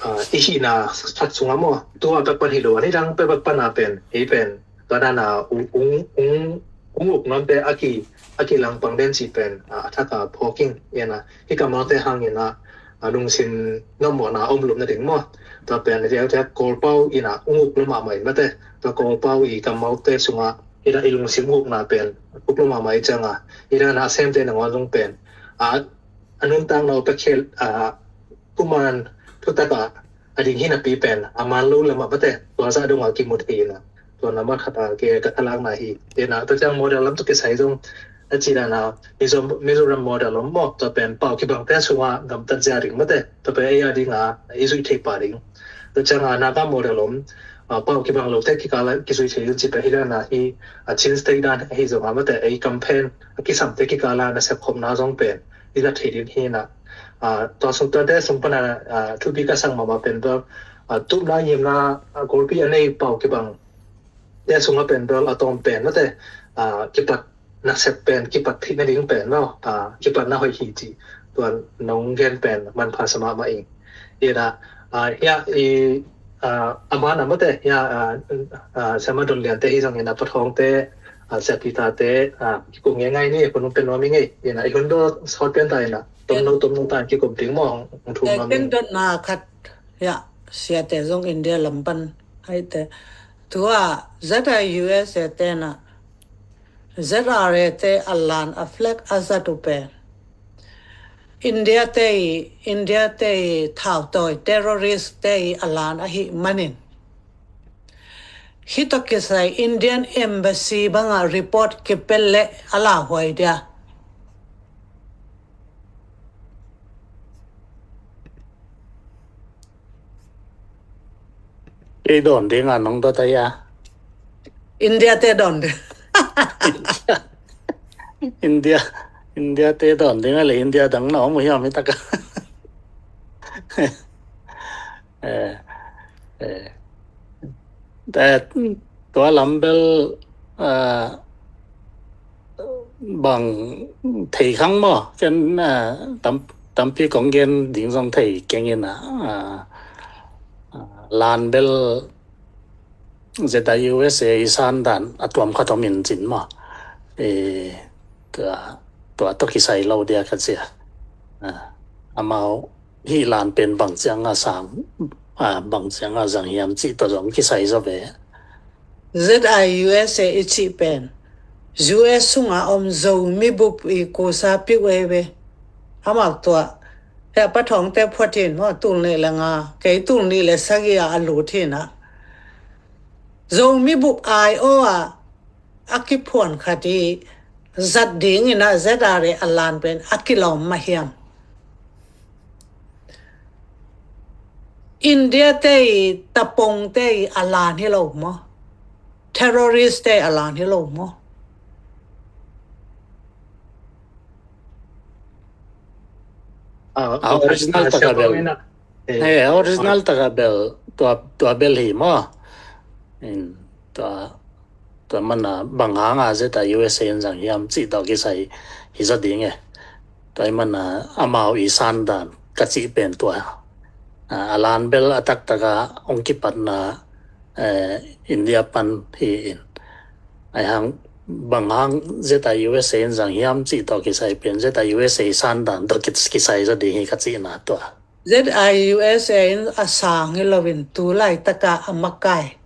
ah, i hihna khat sungah maw, tua pek pan hi lo, a nidang pek pan a pen, hi pen, tua dan a ung, ung, ung, ung uk nuamte a ki, a kilangpang den cih pen, ah, a thak a phawk ing, hi na, hi Kamalte hang hi na, ah, lungsim nawmmawhna a om lupna ding maw. Tua pen, riau te Kawlpau hi na, ung uk lua mahmah in mate, tua Kawlpau i Kamalte sungah, hi na i lungsim ung ukna pen, uk lua mahmah i ciang a, hi na a semte nangawn zong pen, ah, a nuntakna uh pek khel, ah, thuman thutak a, a ding hi napi pen, a man lo lam a mate, tua zah dong a kimu thei hi na. Tua na mah khat a ke ka thalakna hi. Hi na, tua ciang model lam tawh kisai zong, a ci dan a, Mizo-, Mizoram model om maw, tua pen pau kibangte sungah gamtat zia ding mate, tua pen ei a ding a, i zuih thei pah ding. Tua ciang a Naga model om, ah, pau kibang lote kikal a kizui thei ding cih pen hi dan a hi, a Chin State dan hi zong a mate, ei campaign, a kisamte kikal a nasep khopna zong pen, i zat thei ding hi na. Ah, tua sung tuate sung pan a, ah, thupi ka sak mahmah pen bel, ah, tupna ngimna, ah, golpi a nei pau kibang te sungah pen bel a tawm pen mate, ah, kipat nasep pen, kipat theih nading pen maw, ah, kipatna hoih hi cih tua nong gen pen manpha sa mahmah ing. Hi na, ah, hia i, ah, a man a mate, hia, ah, ah, Siama Don Liante hi zong hi na, Pa Thawngte, ah, Sia Peter te, ah, kikum ngei ngai ni, kun pen nuam i ngei, hi na, i hun do sawt pen ta hi na, tomno, tomno ta kikum ding maw, hong thum nuam i ngei. Ken dotna khat, ya, siate zong India lam pan, hai te. Tua, Z I U S A te na, Z R A te a lan a flag a zat uh pen. India te i, India te i thautawi terrorist te i a lan ahih manin. Hih tawh kisai Indian Embassy bangah report kipel leh a lauhuai dia. Kei dawn ding a nong dot a hia? India te dawn ding. India, India te dawn ding a le India dang na om uh hiam hi tak a. Eh, eh. Tua lam bel, ah, bang thei khang maw, ken, ah, tam, tampi kong gen ding zong thei keng in a, ah, ah, lan bel Z I U S A i san dan a tuam khat om in cin maw. Eh, tua, tua tawh kisai lo dia ka cia. Ah, amau hih lan pen bang ciang a sang, ah, bang ciang a zang hiam cih tawh zong kisai zaw ve. Z I U S A i cih pen U S sungah om Zomi bup i kusa piu ei ve. Amau tua. Heh, Pa Thawngte phuat in maw, tul nih le nga, kei tul nih le sagih a a lut hi na. Zomi bup ai aw a, a kiphuan khat i zat ding in a Z R A a lan pen a kilawm mah hiam? India te i tapong te i a lan hi lo maw? Terrorist te a lan hi lo maw? Ah, ah, original ah, taka bel. Eh, original taka bel, tua, tua bel hi maw. In, tua, tua mana bang hanga Z I U S A in zang hiam cih tawh kisai hi zaw ding e. Tua i mana amau i san dan ka cih pen tua. Ah, a lan bel a taktaka hong kipatna, eh, India pan hi in. Ai hang bang hang Z I U S A in zang hiam cih tawh kisai pen Z I U S A i san dan tawh kis-, kisai zaw ding hi ka cihna tua. Z I U S A in a sang hi loin tu laitaka a makai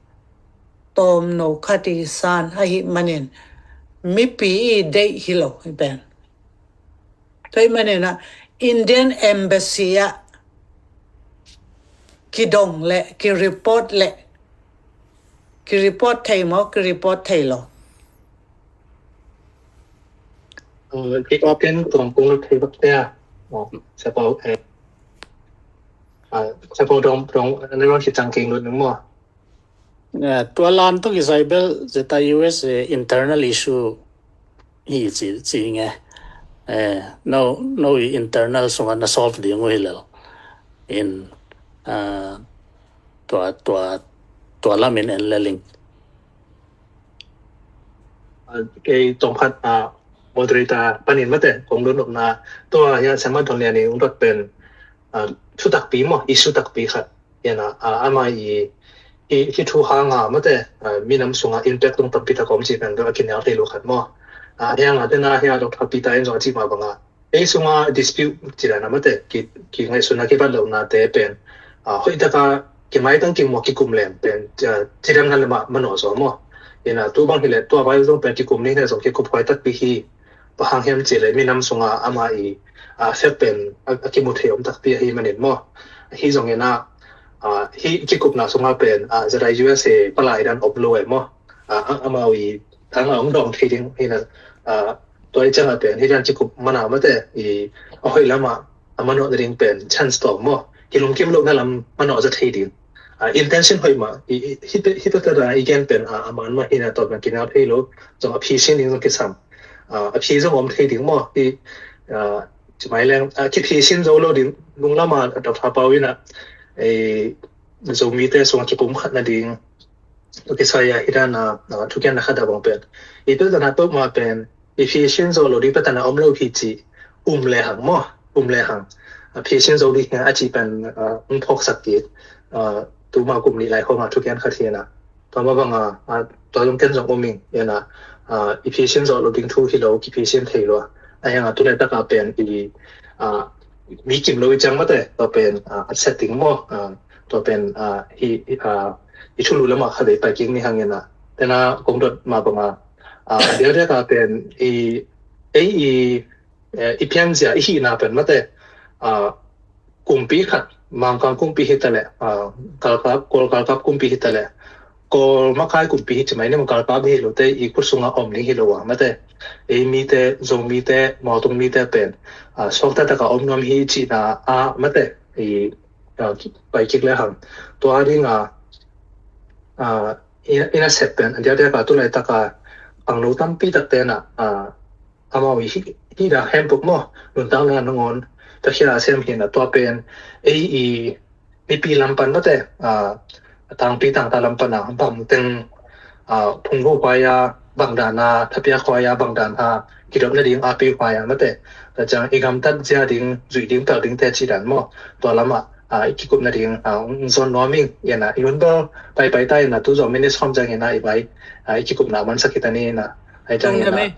tawmno khat i san ahih manin mipi i deih hi lo hi pen. Tua ahih manin a Indian Embassy ah kidong le, kireport le, kireport thei maw, kireport thei lo. Ki open tuang kung lut thei bak tea. Sapau eh. Sapau dong dong ne ron ki tang king lut nung maw. Tua lan tuk i saibel zeta U S A internal issue hi ci ci nge. No no i internal sunga na solve ding uh hi lel in tua tua tua lamin en leling. Kei tongkhat moderator panin mate kong lutnopna tua hian sama thon lian i ung dot pen thutakpi maw issue takpi khat hian a ama i hi thu hanga mate minam sunga impact tung tampi tak om ci pen dot a kinel thei lo khat maw. Hianga tena hia dok thapi ta in zong a ci ma banga ei sunga dispute ci dan a mate ki ngaihsuna kibat lohna te pen hoih taka kimaitang king maw kikum leng pen ci dan ngan lama manaw zaw maw. Ina tu bang hileh tua vai zong pen kikum ni hileh zong kikum huai takpi hi. Bang hang hiam ci le minam sunga ama i a fek pen a kimu thei om takpi ahi manin maw. Hi zong ina hi kikupna sunga pen zeta U S A palai dan om lo e maw. Amau i tanga om dong thei ding hina tua i changa pen hi dan kikup mana mate i a hoih lama a manawh na ding pen chance tawm maw. Kilungkim lohna lam manawh za thei ding. Intention hoih mah hita tata i gen pen a man mah hina tawm na kinau thei lo. Zong a phi sin ding zong kisam a phi zong om thei ding maw hi. Cimai leng kiphi sin zo lo ding lunglama a dok thapau ina Zomite sunga kipum khat na ding kisai a hi dan a thukian na khat a bang pen i tu tana tok ma pen i phi sin zo lo ding patana om lo hi ci um le hang maw. Um le hang a phi sin zo ding a ci pen hong phawk sak ti tu ma kum nih lai khawng a thukian khat hi na. Tua ma bang a tua zong ken zong um ing ina i phi sin zo lo ding thu hi lo ki phi sin thei lo a hiang a tu le taka pen i mi kim lo i chang mate tua pen a setting maw. Tua pen hi i thulu lama kha dei pai king ni hang ina tena kong dot ma bang a dia dia ka pen i ei i i pianzia i hihna pen mate kumpi khat Mangkang kumpi hi ta le galkap Kawl galkap kumpi hi ta le Kawl makai kumpi hi cimai ni ma galkap hi lo te i khut sunga om ni hi lo a mate ei mite Zomite Mawtung mite pen suakta taka om nuam hi cihna a mate i pai kik le hang tua ding a ina sep pen a dia dia ka tu lai taka ang lo tampi tak te na amau i hi da hempuk maw nuntak le nangon takhia a sem hi na tua pen ei i mipi lampan mate tangpi tangta lampan a bang teng phungvo huaia bang dan a thapia huaia bang dan a kidop na ding api huaia mate ta chang i gamtat zia ding zui ding pel ding te ci dan maw tua lama i kikup na ding zon nuam ing ina i un bel pai pai ta ina tu zong minutes hom zang ina i bai i kikupna man sakita ni ina ai chang ina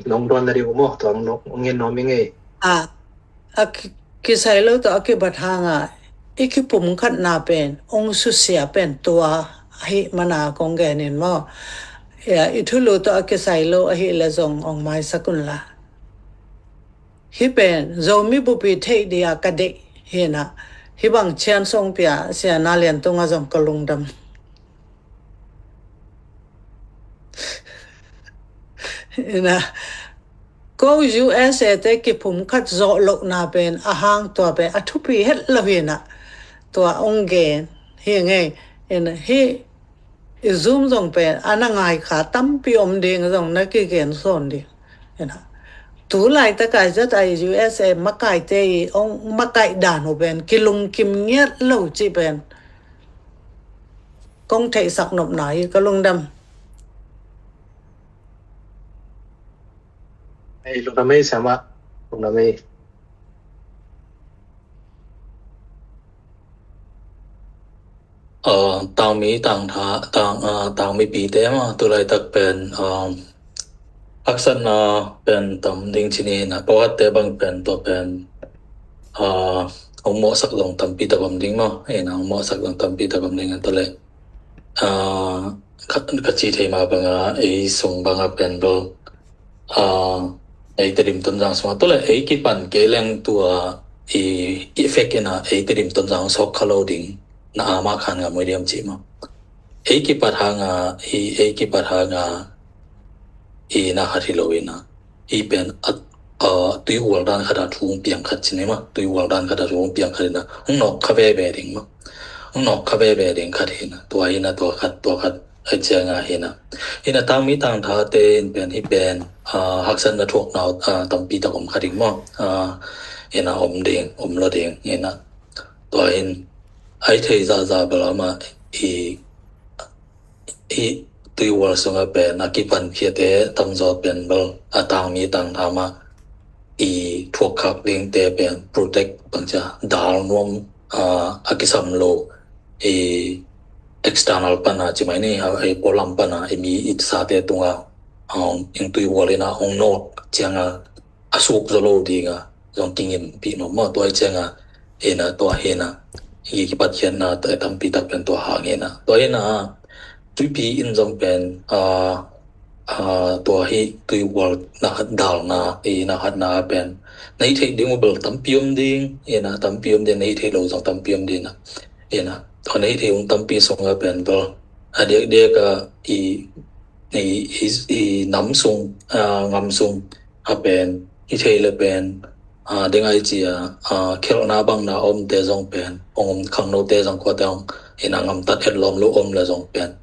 nong don na ding umo tuang nong ngin nuam ing ei. A kisai lo tawh a kibat hanga i kipum khatna pen ong susia pen tua ahi mana kong genin maw. I thulu tawh a kisai lo ahi le zong ong maisak unla. Hi pen Zomi bupi theih dia ka deih hina hi bang chian song pia sia na lian tunga zong ka lungdam. Ina ko U S A te kiphum khat zawh lohna pen a hang tua pen a thupi het lo hina tua ong gen hi ngei. Ina hi i zum zong pen a na ngai kha tampi om ding zong na kigen sawn ding. Ina tu laitakai zat a i U S A makaite i ong makaih dan uh pen kilungkim ngiat lo ci pen kong theihsak nopna hi ka lungdam. Ei lungdam ei sama lungdam ei. Tangmi tangtha tang tangmi pite ma tulaitak pen haksatna pen tam ding ci ni na pawhatte bang pen tua pen hong mawhsak zong tampi tak om ding maw. Ei na hong mawhsak zong tampi tak om ding an tawh le ka ci thei ma banga ei sung banga pen bel ei Tedim Tonzang sunga tawh le ei kipan kei leng tua i, i fek ina ei Tedim Tonzang sawk kha lo ding na amah khan ngam uh diam ci maw. Ei kipat hanga, i ei kipat hanga, i na khat hi lo ina. I pen a, a, tui ual dan khat a thu hong piang khat ci ni maw. Tui ual dan khat a thu hong piang khat ina. Hong nawk kha veve ding maw. Hong nawk kha veve ding khat hi ina. Tua hi ina, tua khat, tua khat. A cianga hi ina. Hi ina tangmi tangthate in pen hi pen, a, haksatna thuak nau, a, tampi tak om kha ding maw. A, hi ina om ding, om lo ding, hi ina. Tua in, ai thei zaza bel amah i, i tui ual sunga pen, a kipan khiate tamzaw pen bel, a tangmi tangtha mah, i thuak khak dingte pen, protect bangcia, dal nuam, a, a kisam lo, i external pana, ci mai ni, a, i polam pana, i mi i sate tunga, a, hong, ing tui ual ina, hong nawk, cianga, a suk zaw lo dinga, zong kingimpih nuam maw, tua hi cianga, ina, tua hi ina, i kipat khiatna, tua tampi tak pen tua hang ina. Tua ina, tuipi in zong pen, a, a, tua hi tui ual na khat dalna, i na khatna pen. Na hih theih ding uh bel tampi om ding, ina, tampi om ding, na hih theih lo zong tampi om ding ina. Ina, tua na hih theih uh tampi sunga pen bel. A diakdiak a i, i, i, i nam sung, a, ngam sung, a pen, i thei le pen, a, deng ai cia, a, khelhna bang na omte zong pen, hong om khangnote zong kuate hong, ina ngamtat et lawm lo om le zong pen,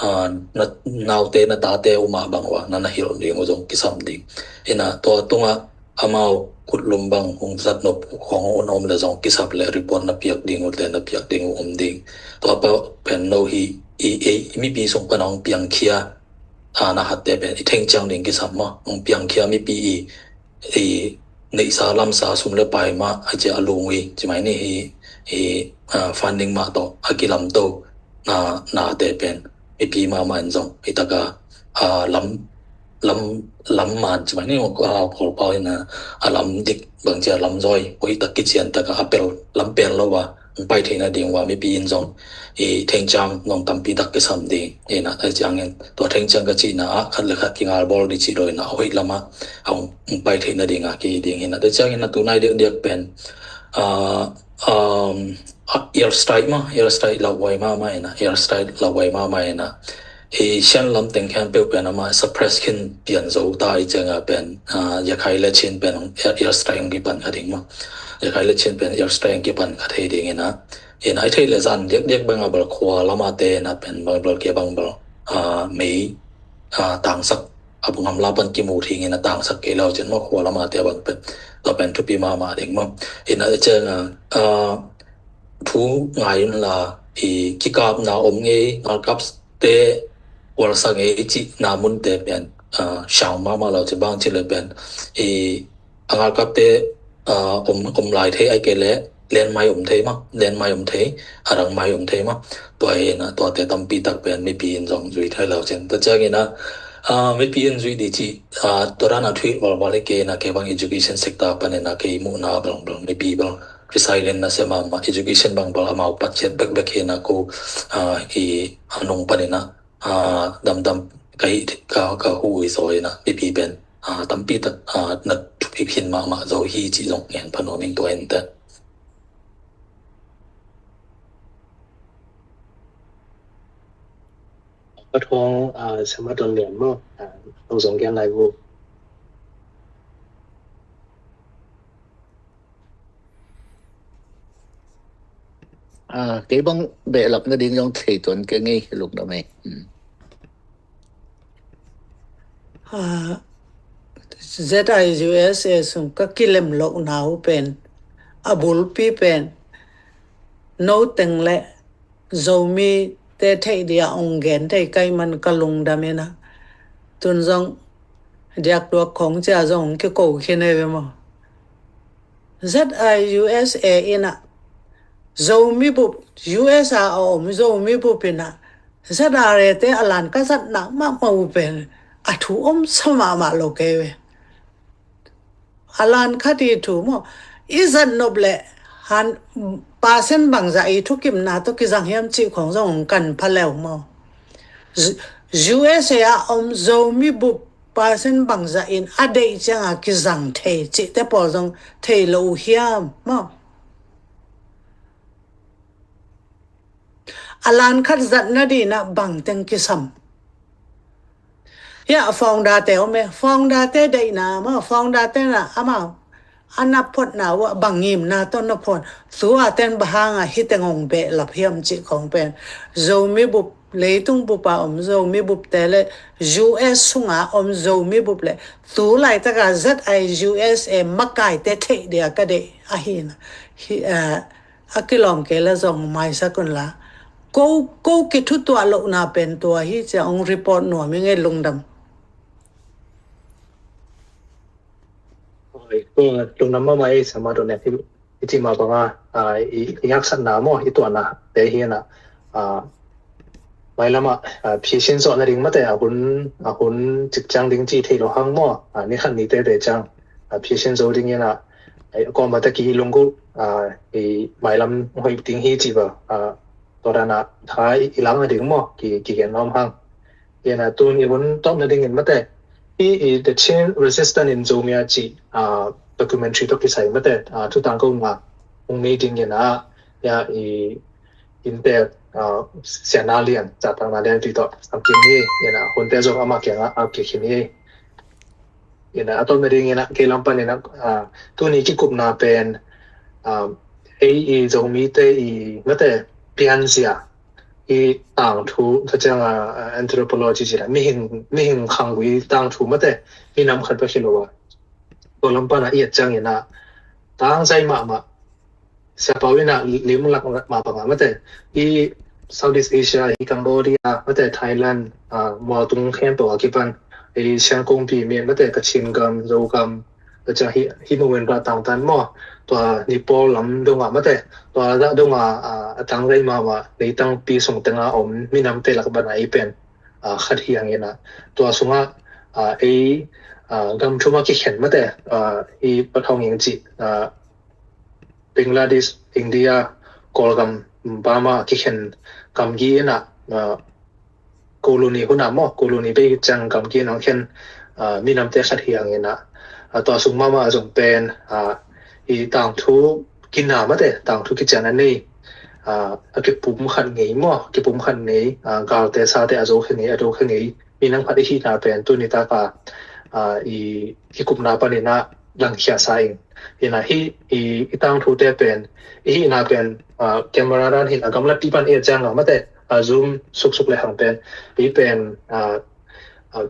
a, na, naute na tate um a bang ua, na na hilh ding uh zong kisam ding. Ina tua tunga, amau kutlum bang hong zat nop khong hong om le zong kisap le report na piak ding uh le na piak ding uh om ding. Tua pa pen no hi, i, i, i mipi sung pan hong piang khia, a, na hatte pen, i theng ciang ding kisam maw, hong piang khia mipi i, i neihsa lamsa sum le pai mah, a cia a lung ui, ci mai ni hi, i, a, funding mah tawh, a kilamto, na, nate pen, mipi mahmah in zong, i taka, a, lam, lam, lam man ci mai ni, a, Kawlpau ina, a lam dik bang cia lam zawi, ui tak kician taka, a pel, lam pel lo a, hong pai theihna ding ua mipi in zong i thengciang nong tampi tak kisam ding. Ina, a ciangin tua thengciang ka cihna ah khat le khat kingal bawl ding cih lo ina a hoih lamah a hong pai theihna ding a ki ding ina. Tua ciangin a tunai diakdiak pen, ah, um, ah, air strike mah, air strike lauhuai mahmah ina, air strike lauhuai mahmah ina. I Shan lam teng khempeuh pen amah suppress khin pian zo ta i cianga pen, ah, Yakhai le Chin pen air, air strike hong kipan kha ding mah. Yakhai le Chin pen air strike hong kipan kha thei ding ina. Ina i theih le zan diakdiak banga bel khua lamate na pen bang bel kia bang bel, ah, mei, ah, tangsak a bung hamla pan kimu thing ina tangsak kei lau cin mah khua lamate bang pen. Tua pen thupi mahmah ding mah. Ina i cianga, ah, thu ngai in la i kikapna om ngei, ngalkap te ualsa ngei i cihna munte pen, ah, siang mahmah lo ci bang ci le pen i a ngalkapte, ah, om, om lai thei ai kei le lenmai om thei mah, lenmai om thei, a rangmai om thei mah. Tua hi ina tuate tampi tak pen mipi in zong zui thei lo cin. Tua ciang ina, ah, mipi in zui di ci, ah, tua dan a thuih valval i kei ina kei bang education sector pan ina kei muhna bang bang mipi bang. Resilient na sema ma education bang bang amau pat khiat bekbek hi ina ko, ah, i a nung pan ina, ah, damdam ka hi, ka, ka hu hi zaw ina, mipi pen, ah, tampi tak, ah, na thupi khin mahmah zaw hi ci zong ngen pha nuam ing tua in te. Ka thong, ah, sama ton lian maw, ah, thong zong gen lai hu. Ah, kei bang behlap nading zong thei tuan kei ngei luk na mei. Hmm. Ah, Z I U S A sung ka kilem lohna uh pen, a bulpi pen, no teng le Zomi te theih dia ong gen thei kai man ka lungdam ina. Tun zong diak duak khong cia zong kiko khin ei ve maw. Z I U S A ina Zomi bup, U S A a om Zomi bup ina Z R A te a lan ka zat nak mahmah uh pen a thu om sa mahmah lo kei ve. A lan khat i thu maw i zat nop le han pasen bangza i thukimna tawh kizang hiam cih khong zong kan pha leu maw. U S A a om Zomi bup percent bangzah in a deih cianga kizang thei cihte pawl zong thei lo uh hiam maw? A lan khat zatna dinah bangteng kisam. Hiah founder te om e, founder te deihna maw, founder te na amau a na photna uh ah bang ngimna tawh na phot. Tua ten bang hanga hih teng hong behlap hiam cih khong pen Zomi bup, leitung bupa om Zomi bupte le U S sunga om Zomi bup le tu laitaka Z I U S A makaite theih dia ka deih ahi na. Hi, ah, a kilawm kei la zong maisak un la. Ko, ko kithutuah lohna pen tua hi cia hong report nuam i ngei lungdam. Oi, ko lungdam mahmah ei sama do ne i, i cih mah banga, ah, i, i haksatna maw, i tuahna te hi na, ah, mailamah, ah, phisin zawhna ding mate, a hun, a hun cikciang ding cih thei lo hang maw, ah, ni khat ni tete ciang, ah, phisin zo ding hi na, ai, ko mate ki lunggulh, ah, i mailam hoih ding hi cih va, ah, tua dana tha i, i lakna ding maw, ki, kigen nuam hang. Hi na tun i hun tawpna dingin mate. Hi i The Chin Resistance in Zomia cih, ah, documentary tawh kisai mate. Ah, thutang ko nga hong nei ding hi na. Hi a i innte, ah, sianna lian, zatangna lian ti tawh. Am kim hi, hi na hunte zong ama kianga, a ki kim hi. Hi na a tawpna ding hi na, kei lam pan hi na, ah, tuni kikupna pen, ah, ei i Zomite i mate pianzia. I tangthu, tua cianga, ah, anthropology ci la, mihing, mihing khanggui tangthu mate, minam khat bek hi lo a. Tua lam pana i et ciangina, tangzai mahmah, siapau ina lim lak mah banga mate, i Southeast Asia, i Cambodia, mate, Thailand, ah, mualtung khempeuh a kipan, i Siangkongpi mi mate, Kachin gam, Zogam, Tua ciang hih, hih moment ah tangtan maw, tua Nepal lam dongah mate, tua dah dongah, ah, a tangzai mahmah, leitangpi sung tenga om minamte lak bana ei pen, ah, khat hi hangin ah. Tua sungah, ah, ei, ah, gam thum a kikhen mate, ah, i Pathaung Ing cih, ah, Bangladesh, India, Kawlgam, Burma a kikhen gamgi inah, ah, Koloni hunah maw, Koloni bei ciang gamgi in hong khen, ah, minamte khat hi hangin ah, ah, tua sung mahmah a zong pen, ah, i tangthu kina mate, tangthu kician a nei, ah, a kipum khat ngei maw, kipum khat ngei, ah, galte sate a zo khe ngei, a do khe ngei, minam khat i hihna pen tuni taka, ah, i, i kupna panin ah langkhia sa ing. Inah hih, i, i tangthute pen, i hihna pen, ah, camera dan hin a gamlat pi pan i et ciang a mate, a zoom suksuk le hang pen, i pen, ah, ah,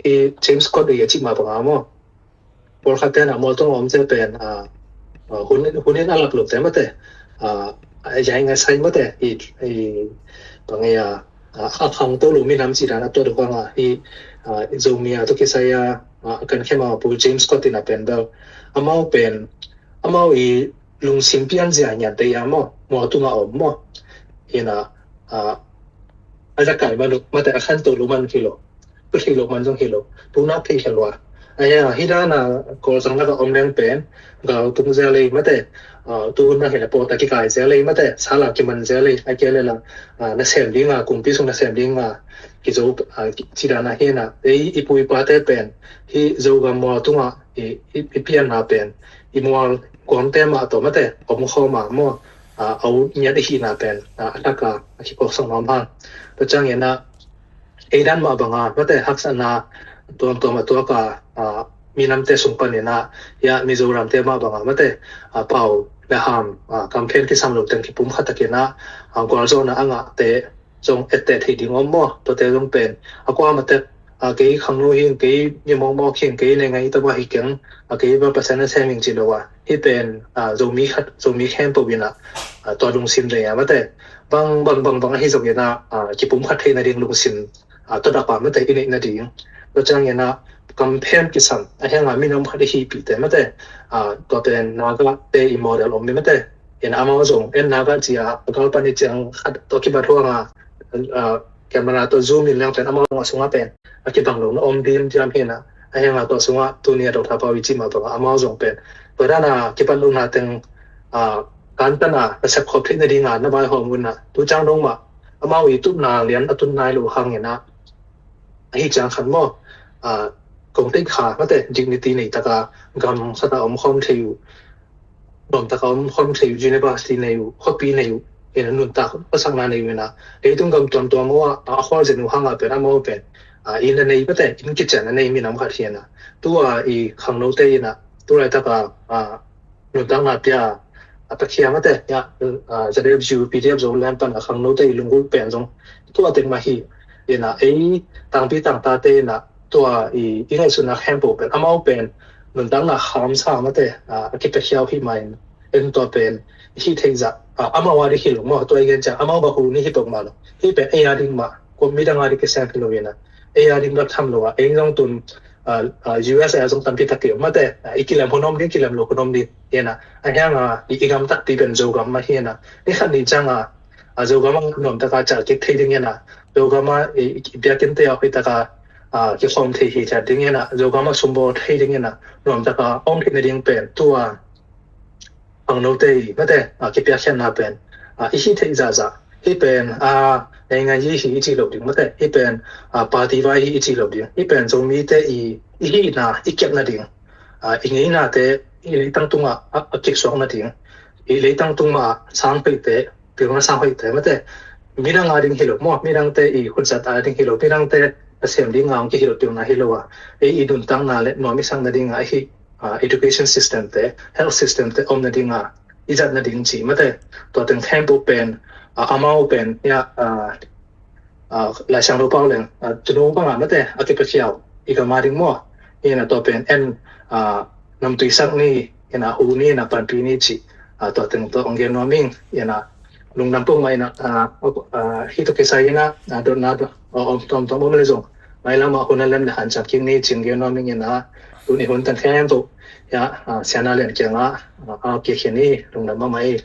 i James Scott i a cih mah banga maw. Pawlkhat ten a mualtung a om te pen, ah, ah, hun, hun in a lap lote mate, ah, a yai ngai sai mate, i, i, bang ei a, ah, a khang to lo minam cih dan a tuat uh hang a, i, ah, Zomia tawh kisai a, ah, kan khem a pu James Scott in a pen bel. Amau pen, amau i lungsim pianzia ngian te ia maw, mualtung a om maw. Inah, ah, a zakai man uh, mate a khan to lo man hi lo. Tua hi lo man zong hi lo. Tuna phei khen lua. A hia, hi dana Kawlzang laka om leng pen, gal tung zia lei mate, ah, tu hun na hi le pawta kikai zia lei mate, sala kiman zia lei, a kia le la, ah, na sem dinga, kumpi sung na sem dinga, kizo, ah, ki, ci dana hi na, ei, i pu i pate pen, hi Zogam mualtungah, i, i, i pianna pen, i mual guamte mah tawh mate, om khawm a maw, ah, a ut ngiat i hihna pen, ah, a taka, a kiphawk sawng nuam hang. Tua ciangin ah, ei dan mah banga, mate, haksatna, tuamtuam a tuaka, ah, minamte sung panin ah, ia Mizoramte mah banga, mate, ah, pau le ham, ah, campaign kisam lo teng kipum khat takin ah, ah, gualzawhna a ngahte, zong etteh theih ding om maw, tuate zong pen, a kua mate, a kei khangno hi, kei mi mawkmawk hi, kei nei ngai tawh hi keng, a kei bel Pasian na sem ing ci lo a. Hih pen, ah, Zomi khat, Zomi khempeuh in ah, ah, tua lungsim nei a mate. Bang, bang, bang, bang ahi zongin ah, ah, kipum khat theih nading lungsim, ah, tua dapa mate i neih nading. Tua ciangin ah, campaign kisam, a hianga minam khat i hihpihte mate. Ah, tua pen Naga te i model om mi mate. In amau zong, en Naga cia, a gal pan i ciang khat tua kibat huanga, ah, camera tua zoom in leng pen amau zong a sunga pen, a kibang lo na om dim diam hi na, a hianga tua sunga tuni a Doctor Pau i cih mah banga amau zong pen. Tua dana kipan lo na teng, ah, kan tana, na sep khop theih nadinga, na vaihawm un na, tu ciang dong mah, amau i tutna lian a tut nai lo hangin ah, ahi ciang khan maw, a, kong teikha mate dignity nei taka gam khat a om khawm thei uh, nuam taka om khawm thei uh, university nei uh, khuapi nei uh, ina nuntak pasakna nei uh ina leitung gam tuamtuam uh a, a khualzin uh hanga pen amau pen a, ina nei mate inn kician a nei minam khat hi ina tua i khangnote ina tu laitaka a, nuntakna pia a, Pathian mate ya, a, Z F U P D F Zoland pan a khangnote i lunggulh pen zong tua teng mah hi ina ei tangpi tangtate ina tua i, i ngaihsutna khempeuh pen amau pen nuntakna khamsa mate a, a kipia khiau hi mah in en tua pen i hih theih zah a, amau a ding hi lo maw tua i gen ciang amau bang hu ni hi peuh mah lo hih pen ei a ding mah kua midang a ding kisem hi lo ina ei a ding bek tham lo a ei zong tun a, a, U S A zong tampi tak hi mate a, i kilem hun om ding kilem lo hun om ding ina a hiang a i, i gam takpi pen Zogam mah hi ina ni khat ni ciang a a, Zogam a nuam taka cal kik thei ding ina Zogam a i, i biakinn te a hoih taka a, kikhawm thei hi thiat ding ina Zogam a sumbaw thei ding ina nuam taka om thei na ding pen tua khangnote i mate a, kipiakkhiatna pen a, i hih theih zahzah hih pen a, naingan yi hi i ci lo ding mate hih pen a, party vai hi i ci lo ding hih pen Zomite i, i hihna i kiatna ding a, i ngeinate i leitang tungah a, a kiksuakna ding i leitang tungah a, sang hoihte pilna sang hoihte mate midang a ding hi lo maw midangte i khutzat a ding hi lo midangte a sem ding a ong ki hi lo pilna hi lo a ei i nuntakna le nuam i sakna ding a hi a, education system te health system te om na ding a i zat na ding ci mate tua teng khempeuh pen a, amau pen ya a, a, Laisiangtho pau leng a, tunu banga mate a kipia khiau i gam a ding maw ina tua pen en a, namtui sak ni ina hu ni ina panpi ni ci a, tua teng tua ong gen nuam ing ina lungdam peuhmah ina a, a, hi tua kisai ina a, dotna a, om tuamtuam om le zong mailam a hun a lem le hanciam kik ni ci ong gen nuam ing ina tuni hun teng khempeuh ya a, siana lian kianga a, a, kikhin ni lungdam mahmah i.